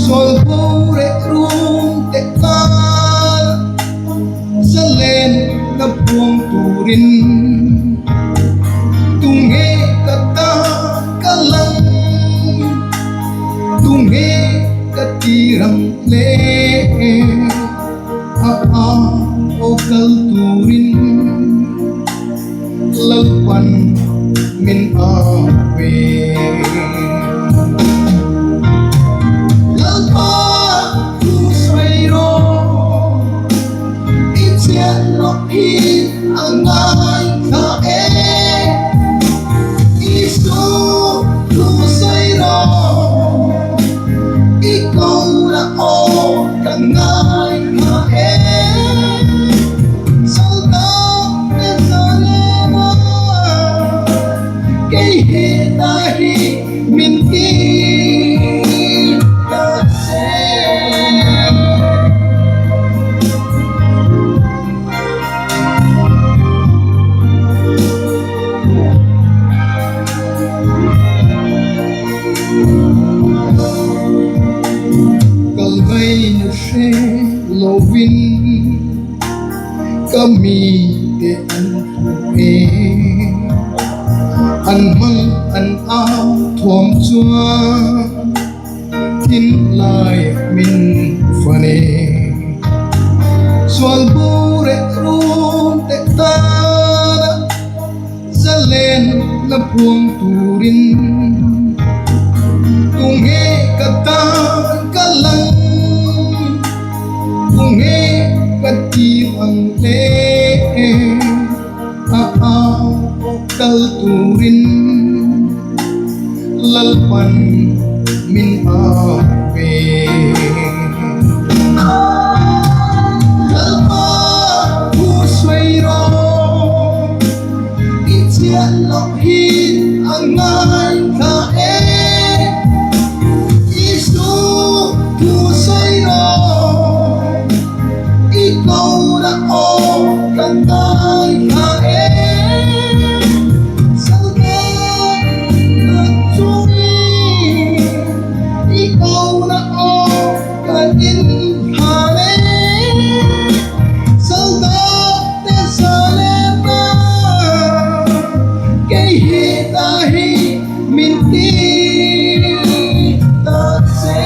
Sual bo leh rum te kal, zalen na phuang turin, tunge ka ta ka lang, tunge ka ti rang le, a a o kal turin, Lalpa'n min a pe. Lalpa, thu sawi rawh, i chiat loh hi a ngai kha e. Isu, thu sawi rawh, i kona aw ka ngai kha e. Saltang te zalen a, kei hi ta hi min ti ta se. Kal ngai na hre lovin, ka mite an thu e, an mang an a thuam chuan, thin lai min fan e. Sual bu leh rum te tan ah, zalen na phuang turin, tunge ka ta ka lang, tunge ka ti ang le, a a kal turin, Lalpa'n min a pe. Lalpa, thu sawi rawh, i chiat loh hi a ngai kha e. Isu, thu sawi rawh, i kona aw ka ngai kha e. Saltang te zalen a, i kona aw ka ngai kha e. Saltang te zalen a, kei hi ta hi min ti ta se.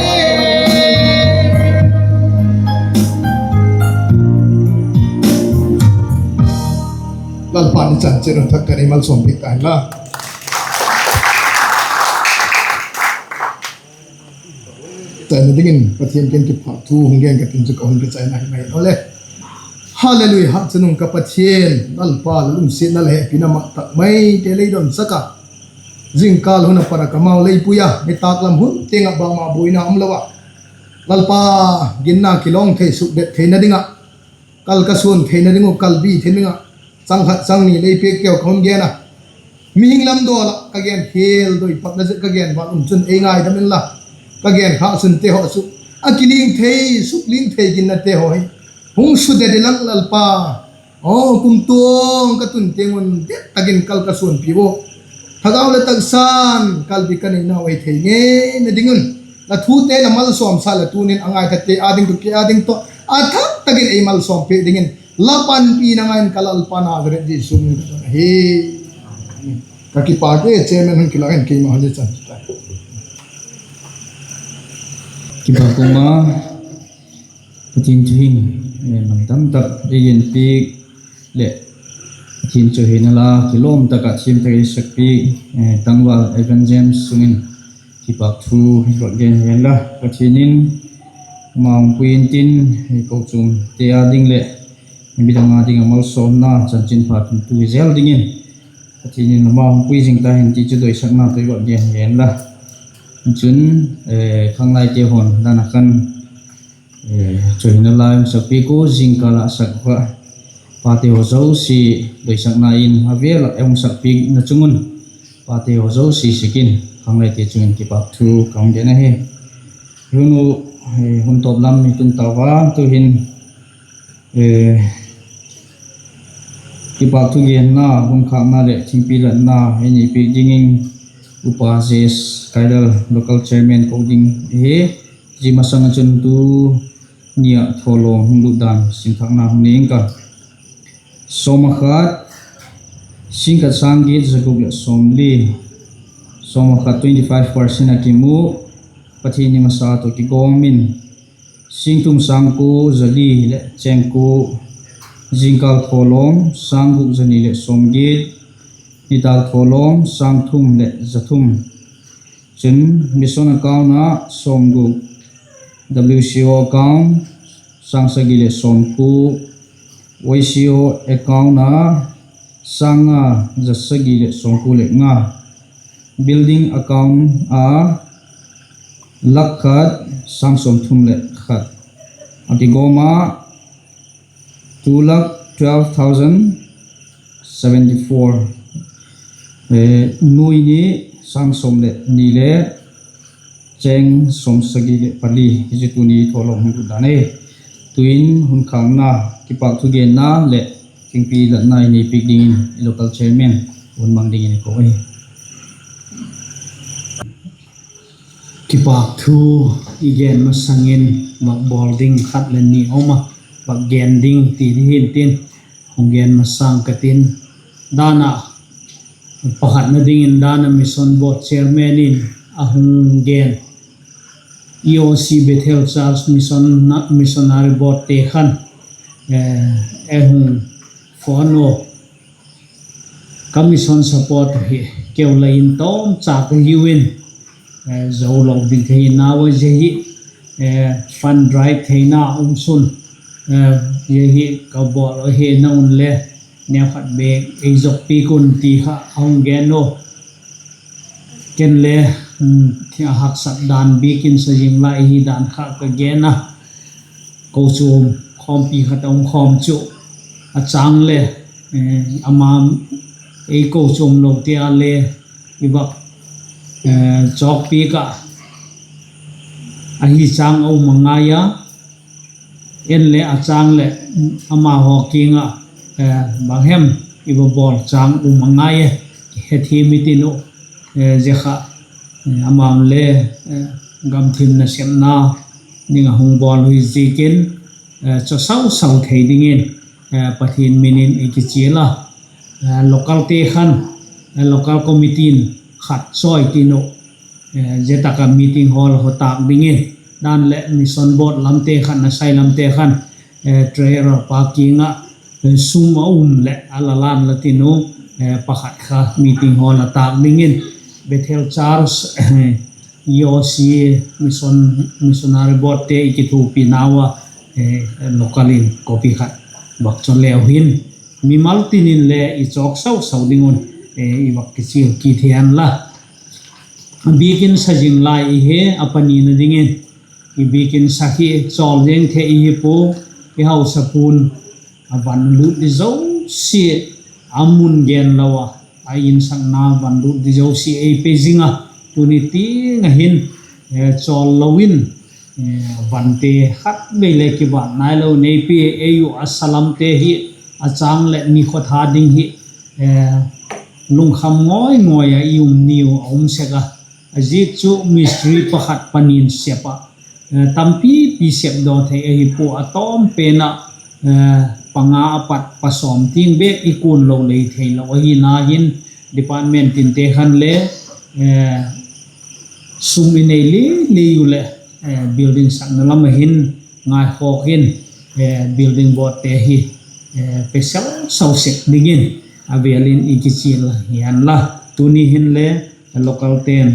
Lalpa'n i chanchin hun thak kan ei malsawm piak ta hen la. Chaina dingin Pathian kiang kipak thu hung gen ka tin chu ka hun kichaina hi mai lo le. Hallelujah, chunung ka Pathian, Lalpa, la lungsiatna leh hepina mang tak mai te lei don sak a, zingkal hun a pat a ka mau lei pui a, nitâk lam hun tiang ah bangma buaina um lo a, Lalpa, ginna kilawng thei, sukdet theina ding ah, kal ka suan theina ding uh, kal bi theina ding ah, chang khat chang ni lei piak teu ka hun gen a. Mihing lam dawl ah ka gen khial doi patna zet ka gen val um chun ei ngaidam inla, ka gen khâk sunte haw chu a kiling thei, sukling thei ginnate haw hi hung sudet inlang Lalpa. Aw, kumtuang ka tun tiang un det tak in kal ka suanpi u. Thagau leh taksa'n kal bi ka neinau ei thei ngeina ding un, la thute la malsawmsa leh tuni'n a ngaithate â ding tawh, kei â ding tawh a thak tak in ei malsawm piak dingin la panpina ngai in ka Lalpa Nazareth Jesu min ka don ahi. Ka kipak e, chairman hun kilâk in keima hun i chan ta. Kipak um a, Pathian thu hing, eh, man tam tak ei gen piak leh Pathian chawihoina la kilawm tak ah thiam tak ei sak piak, eh, tangval Evan James chung in kipak thu i vak gen hen la, Pathian in ama hung pui intin, eh, kochuamte â ding leh midang â ding a malsawmna chanchinpha tuntu hi zel dingin Pathian in ama hung pui zing ta hen ti chu doisakna tawh i vak gen hen la. Chun, eh, khanglaite haw'n dan a khan, eh, chawihoina la hung sak piak u, zingkal ah sak kha pate haw zosia doisakna in a vêl ah ei hung sak piakna chung un pate haw zosia sik in khanglaite chung in kipak thu ka hung gen ahi. Hun u, hun tawp lam i tung tau a, tu'hin kipakthu genna, hun khâkna leh thingpi latna ei nei piak dingin Upa J S Khailal, local chairman ko ding ahi. Zia masang ah chun tuni ah thawlawm hung lut dan simthâkna hung nei ing ka. Sawm ah khat, sîng khat sâng giat za guk leh sawmli, sawm ah khat twenty five percent a kimu, Pathian ni masa tawh kigawm in, sîng thum sâng kua za li leh chêng kua, zingkal thawlawm sâng guk za ni leh sawmgiat, nitâk thawlawm sâng thum leh za thum. Chun mission account ah sawmguk, W C O account sâng sagi leh sawmkua, Y C O account ah sâng nga za sagi leh sawmkua leh nga, building account ah lak khat sâng sawmthum leh khat, a kigawm ah two lakh twelve thousand seventy four, nuai ni sâng sawm leh ni leh chêng sawmsagi leh pali, zia tuni thawlawm hung lut dan ahi. Tu'in hun khâkna, kipakthu genna leh thingpi latna i nei piak dingin i local chairman hun mang dingin i ko ahi. Kipakthu i gen masang in vak bawl ding khat leh ni um a, vak gen ding ti hi hintin, hung gen masang ka tin. Dan ah pakhatna dingin dan ah Mission Board Chairman in a hung gen, E O C Bethel Church Mission, Missionary Boardte khan ei hung phone u, ka mission support hi keu la in tawmcha ka hiu in, zo lo ding ka hi nau a, zia hi fund drive theina um sun, zia hi ka bawl ahi, nang un le neukhat bêk ei zokpiak un ti kha a hung gen u. Ken le a haksat dan biakin sa zing lai hi dan kha ka gen a, kochuam khawmpi khat a um khawm chu a châng leh ama ei kochuam lote a le i vak chawkpiak ah, ahi châng a um a ngai a, en le a châng leh amahaw kiang ah bang hem i va bawl châng um a ngai e, hethiam i tin uh, zia kha amau le gamthim nasepna ding a hung bawl hi ziakin, chawsau sau thei dingin Pathian min in i kichial a, localte khan local committee in khat chawi tin uh, zia tak ah meeting hall a ho tâk dingin, dan leh mission board lamte khan, a sai lamte khan treasurer pa kiang ah sum a um leh a la lan la tin uh, pakhat kha meeting hall a tâk dingin, Bethel Church, E O C, Missionary Boardte i kithupinau a, local in copy khat vak chaw leu hin, mimal tin in le i chawk sau sau ding un i vak kichial kit hen la. Biakin sa zing lai i hi a panina dingin, i biakin sa hi chawl zeng thei i hi pua, i hausapu'n a van lût di zosia a mun gen lo a, a insakna van lût di zosia ei pe zing a, tuni tiang ah hin chawl lo in, vante khatvei le kibat nailo nei pi, ei uh a sa lamte hi a châng leh ni khawtha ding hi lungkham ngawi ngawi a i um niu a um sek a, a ziak chu mistri pakhat pani'n sep ah, tampipi sepdaw thei ahi pua, a tawm pen ah panga a pat pasawm tiang bêk i kun lo lei theilo ahina hin, department tinte khan le sum i nei lei lei u leh building sakna lam ah hin ngaikhawk in, building boardte hi pe sau sau sek dingin a vêl in i kichial hen la. Tuni hin le localte'n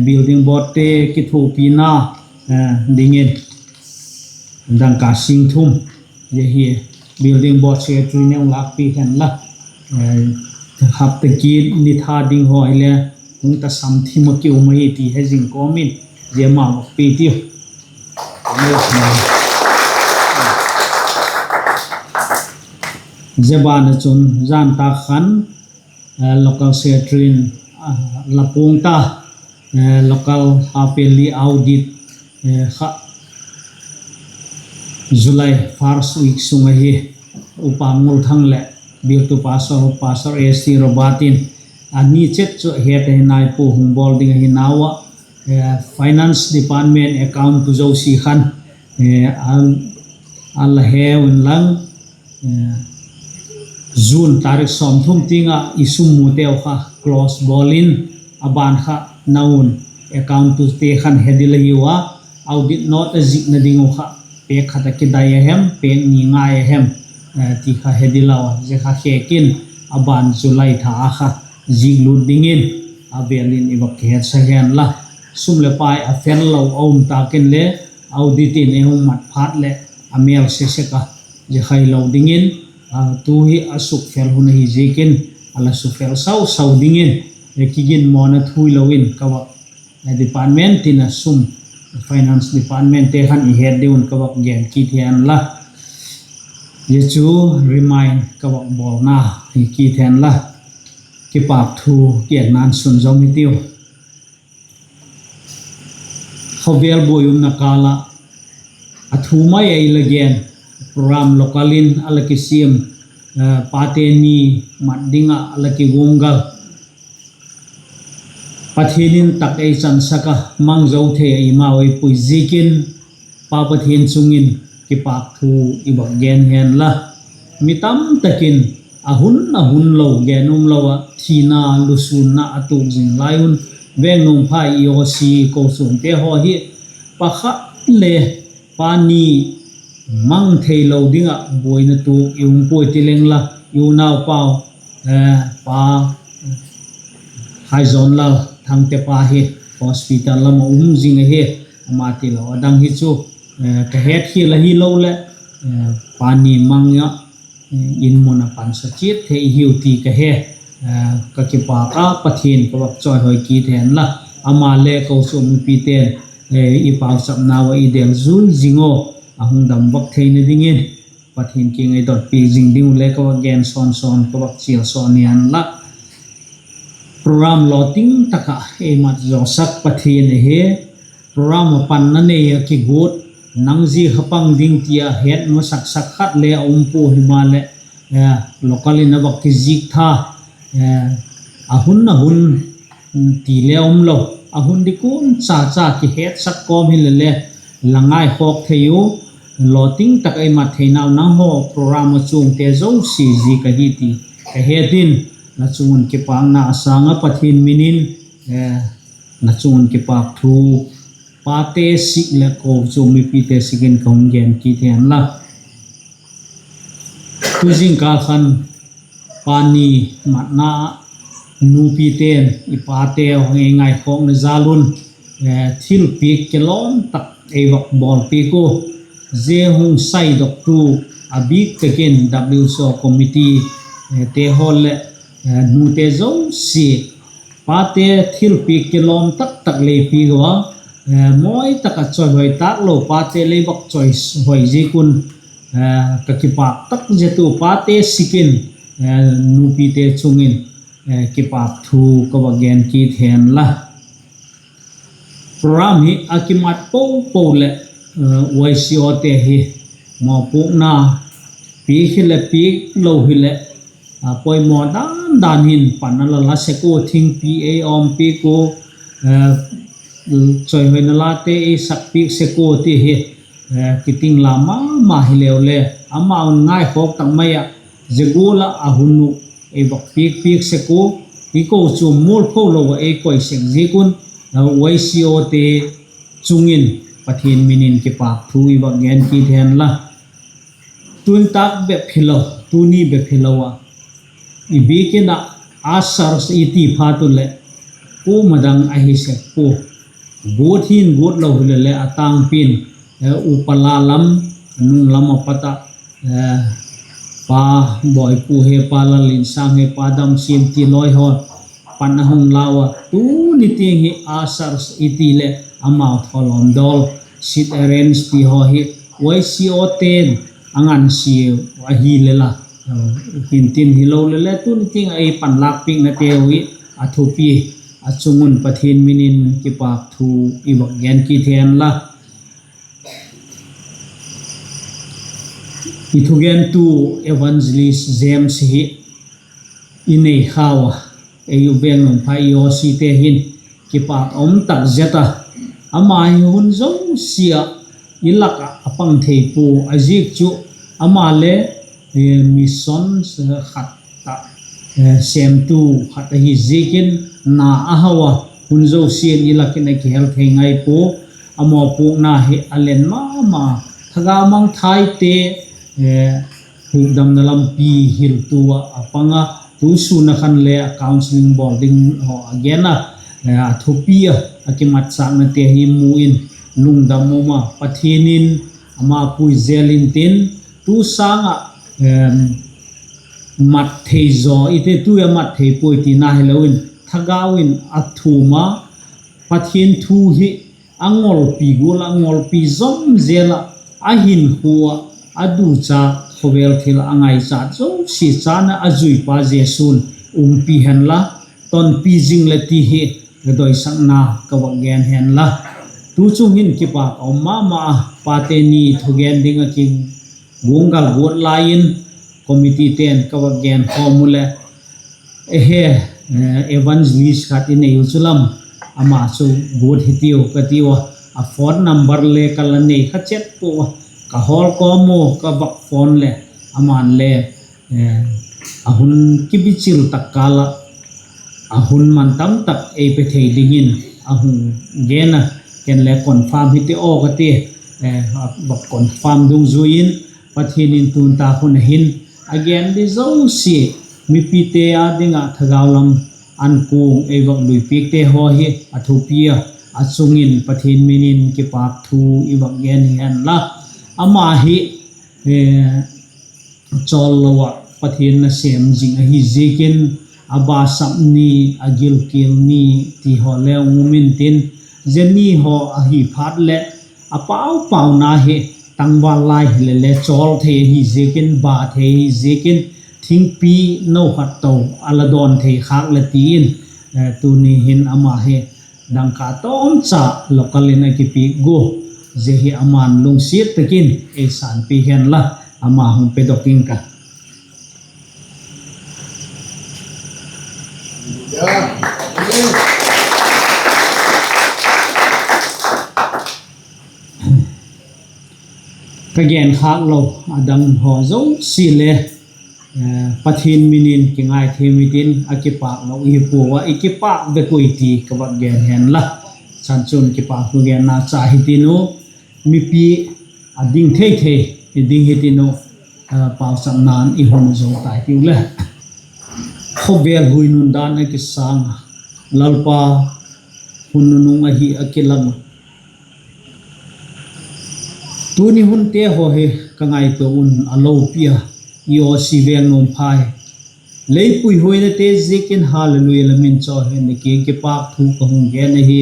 building boardte kithupina dingin dangka sîng thum, zia hi building board secretary neu lâkpi hen la, hapta kit ni tha ding haw hile hung ta sam thim ah ki um ahi ti he zing kawm in, zia ma vak pi tiu. Zia ban ah chun zan tak khan local secretary in la puang ta, local half yearly audit kha July first week sung ahi. Upa Ngulthang leh biaktu pastor, Pastor S T Robert in a ni chet chu het ahi nai pua, hung bawl ding ahi nau ah, finance department account tu zosia khan a la he unlang, June tarik sawmthum tiang ah i sum muteu kha close bawl in, a ban kha nau un account tute khan he ding ahiu a, audit note a zikna ding uh kha pêk khat a kidai a hem, pêk ni ngai a hem, ti kha he ding lau a, zia kha khêk in a ban July tha a kha zik lut dingin a vêl in i va kihetsak hen la. Sum leh pai a fel lo a um tâk inle, audit in ei hung mat phat leh a mêl se sek a, zia kha hilo dingin, tu hi a sukfel hun ahi ziakin, a la sufel sau sau dingin, kiginmawna thuilo in ka va, department tin a sum, finance departmentte khan i het ding un ka va gen kit hen la. Zia chu remind ka va bawlna hi kit hen la. Kipâkthu genna'n sunzawm hitiu. Khawvel buai umna kâl ah a thu mai a i la gen, program local in a la kisiam, pate ni mat ding ah a la kiguanggal, Pathian in tak ei chansak a, mang zo thei a i mau ei pui ziakin, Pa Pathian chung in kipâkthu i va gen hen la. Mi tamtak in a hun a hun lo gen umlo ah thina, lusûnna a tuak zing lai un, Vengnuam phai EOC kochuamte haw hi pakhat le pa ni mang theilo ding ah buaina tuak i um puai ti leng la, i unaupau, Pa Haizonlal Thangte pa hi hospital lam ah um zing ahi. Ama tilo a dang hi chu ka hetkhial ahilo leh, pa ni mang ah in mun ah pansa chiat thei hiu ti ka he. Ka kipâk a, Pathian ka va chawihoi kit hen la. Ama le kochuam mipite'n i pauchapnau ah i del zui zing aw, a hung dam vak theina dingin Pathian kiang ei dotpi zing ding uh le ka va gen sawn sawn, ka va chial sawn hen la. Program lawting tak ah ei mat zawsak Pathian ahi. Program ah panna nei ah kiguat, nang zia kha pang ding ti a het masak sak khat le a um pua, himaleh local in a va kizik tha, a hun a hun ti le umlo, a hun ding kuan cha cha kihetsak kawm hilele la ngaikhawk thei u. Lawting tak ei mat theinau nanghaw program ah chuangte zosia zik ahi ti ka het in, la chung un kipâkna a sâng ah Pathian min in la chung un kipâkthu, pate sik leh kochuam mipite sik in ka hung gen kit hen la. Tu zingkâl khan pa ni matna ah nupite'n i pate hung ei ngaikhawkna jal un thilpiak kilawm tak ei vak bawlpiak ua, zia hung saidoktu a bîk tak in W C O committeete haw leh nute zosia, pate thilpiak kilawm tak tak lei piak ua, mawi tak ah chawihoi tâk lo pate lei vak chawihoi ziak un, ka kipâk tak zet u pate sik in nupite chung in kipâkthu ka va gen kit hen la. Program hi a kimat po po leh, Y C Ote hi mawpuakna piak hileh piak lo hileh, poimaw dan dan hin pan a la la sek ua, thingpi ei awm piak ua, chawihoina late ei sak piak sek ua ti hi kitinglam ma ma hileu le, amau'n ngaikhawk tak mai ah zia gual ah a hun uh ei vak piak piak sek ua, i kochuam mualpho lo ah ei koi sek ziak un, Y C Ote chung in Pathian min in kipâkthu i vak gen kit hen la. Tun tâk bep hilo, tuni bep hilo ah, i biakin ah ushers i ti phat u leh kuama dang ahi sek pua. Guat hin guat lo hilele a tângpi'n, upa la lam, a nung lam a pat ah, Pa Bawipu hi, Pa Lalinsâng hi, Pa Damsiam ti lawi haw pan a hung lau a, tuni tiang hi ushers i ti leh amau thawlawm dawl, seat arrange ti haw hi Y C Ote'n a ngansia ahi le la, hintin hilo lele tuni tiang ah ei panlâkpiaknateu hi a thupi, a chung un Pathian min in kipâkthu i vak gen kit hen la. I thugentu Evangelist James hi i nei khau a, ei U Vengnuamphai E O C te hin kipâk um tak zet a, ama hi hun zosia ah i lak ah a pang thei pua, a ziak chu ama le mission khat ah sêmtu khat ahi ziakin na a hau a, hun zosia'n i lak in a kihel thei ngai pua. A mawpuakna hi a len ma ma, thagau mangthaite hukdamna lampi hiltu ah a pang a, tu sûn a khan le counselling bawl ding haw a gen a, a thupi a, a kimatsaknate hi mu in lungdam um a, Pathian in ama pui zel intin, tu sâng ah mat thei zaw, i te tu a mat thei puai tina hilo in, thagau in a thum a, Pathian thu hi a ngolpi gual ah, a ngolpi zom zel ah, a hinkhua ah, a duchâk khawvel thil a ngaichat zosia chan ah a zuipa Jesu'n umpi hen la, tonpi zing leh ti hi ka doisakna ka vak gen hen la. Tu chung hin kipâk a um ma ma a, pate ni thugen ding ah kiguanggal guat lai in, committeete'n ka vak gen khawm u leh, ehe, evangelist khat i nei u chu lam, ama chu guat hitiu ka tiu a, a phone number le ka la nei kha chet pua a, ka hawl kawm u, ka vak phone leh, ama'n le a hun kibichil tak kâl ah a hun man tam tak ei pe thei dingin a hung gen a, ken le confirm hiti aw ka ti, vak confirm dungzui in, Pathian in tun tak hun a hin a gen di zosia, mipite â ding ah thagau lam an kuang ei vak luipiakte haw hi a thupi a, a chung in Pathian min in kipâk thu i vak gen hi hen la. Ama hi chawl lo ah Pathian nasêm zing ahi ziakin, a basap ni, a gilkial ni ti haw le hung um intin, zia ni haw ahi phat leh a pau pauna hi tangval lai hile le chawl thei ahi ziakin, ba thei ahi ziakin, thingpi no khat to a la dawn thei khâk le ti in, tuni hin ama hi dangka tawmcha local in a kipiak gua, zia hi ama'n lungsiat tak in ei sânpi hen la, ama hung pedok ing ka. Ka genkhâk lo a dang haw zosia le Pathian min in kingaithiam hitin, a kipâk lo i hi pua a, i kipâk bek ui ti ka vak gen hen la. Chan chun kipâk thu genna cha hitin u, mipi a ding thei thei ding hitin u, pauchapna'n i hun zo tai tiu le. Khawvel hui nun dan a kisâng a, Lalpa hun nunung ahi a kilang a, tuni hunte haw hi ka ngaitua un a lopi a, EOC Vengnuamphai lei puihuainate ziakin hallelujah la min chawi hen, la kiang kipâk thu ka hung gen ahi.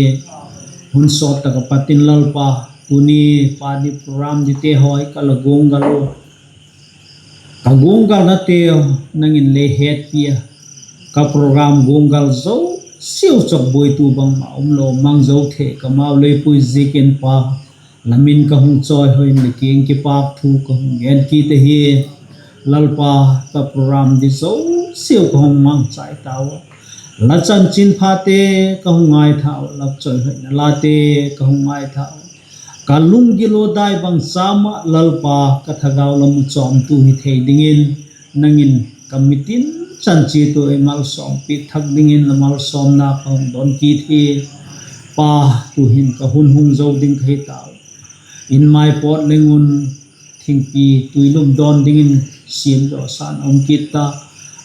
Hun sawt tak a pat in Lalpa, tuni pa di program dite haw hi ka la guanggal u, ka guanggalnateu nang in lei hetpi a, ka program guanggal zosiau chawkbuaitu bangma umlo mang zo thei ka mau lei pui ziakin pa, la min ka hung chawihoi in, la kiang kipâk thu ka hung gen kit ahi. Lalpa, ka program di zosiau ka hung mangchai tau a, la chanchinphate ka hung ngaithau a, la chawihoina late ka hung ngaithau a, ka lunggil u dai bang cham ah Lalpa, ka thagau lam u chawmtu hi thei dingin, nang in ka mitin chan chiat u ei malsawm piak thak dingin la malsawmna ka hung don kit hi. Pa, tu'hin ka hun hung zo ding ka hi tau. In mai pawt leng un thingpi tuilum dawn dingin siam zawsan a um kit ta.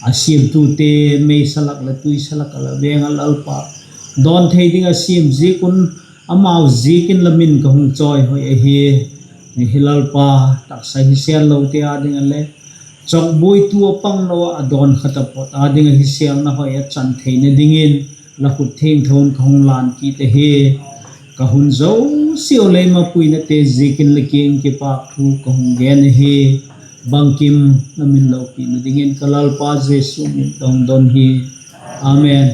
A siamtute meisa lak leh tuisa lak ah la veng ah Lalpa, dawn thei ding a siam ziak un, amau ziakin la min ka hung chawihoi ahi. Hi Lalpa, taksa hisêl lote â ding ah le chawkbuaitu a pang lo ah a dawn khat a pawt â ding ah hisêlna hoi a chan theina dingin la khut thiangtho un ka hung lan kit ahi. Ka hun zosiau lei mapuinate ziakin la kiang kipâk thu ka hung gen ahi. Bangkim la min lopina dingin ka Lalpa Jesu min tawh hung don hi. Amen.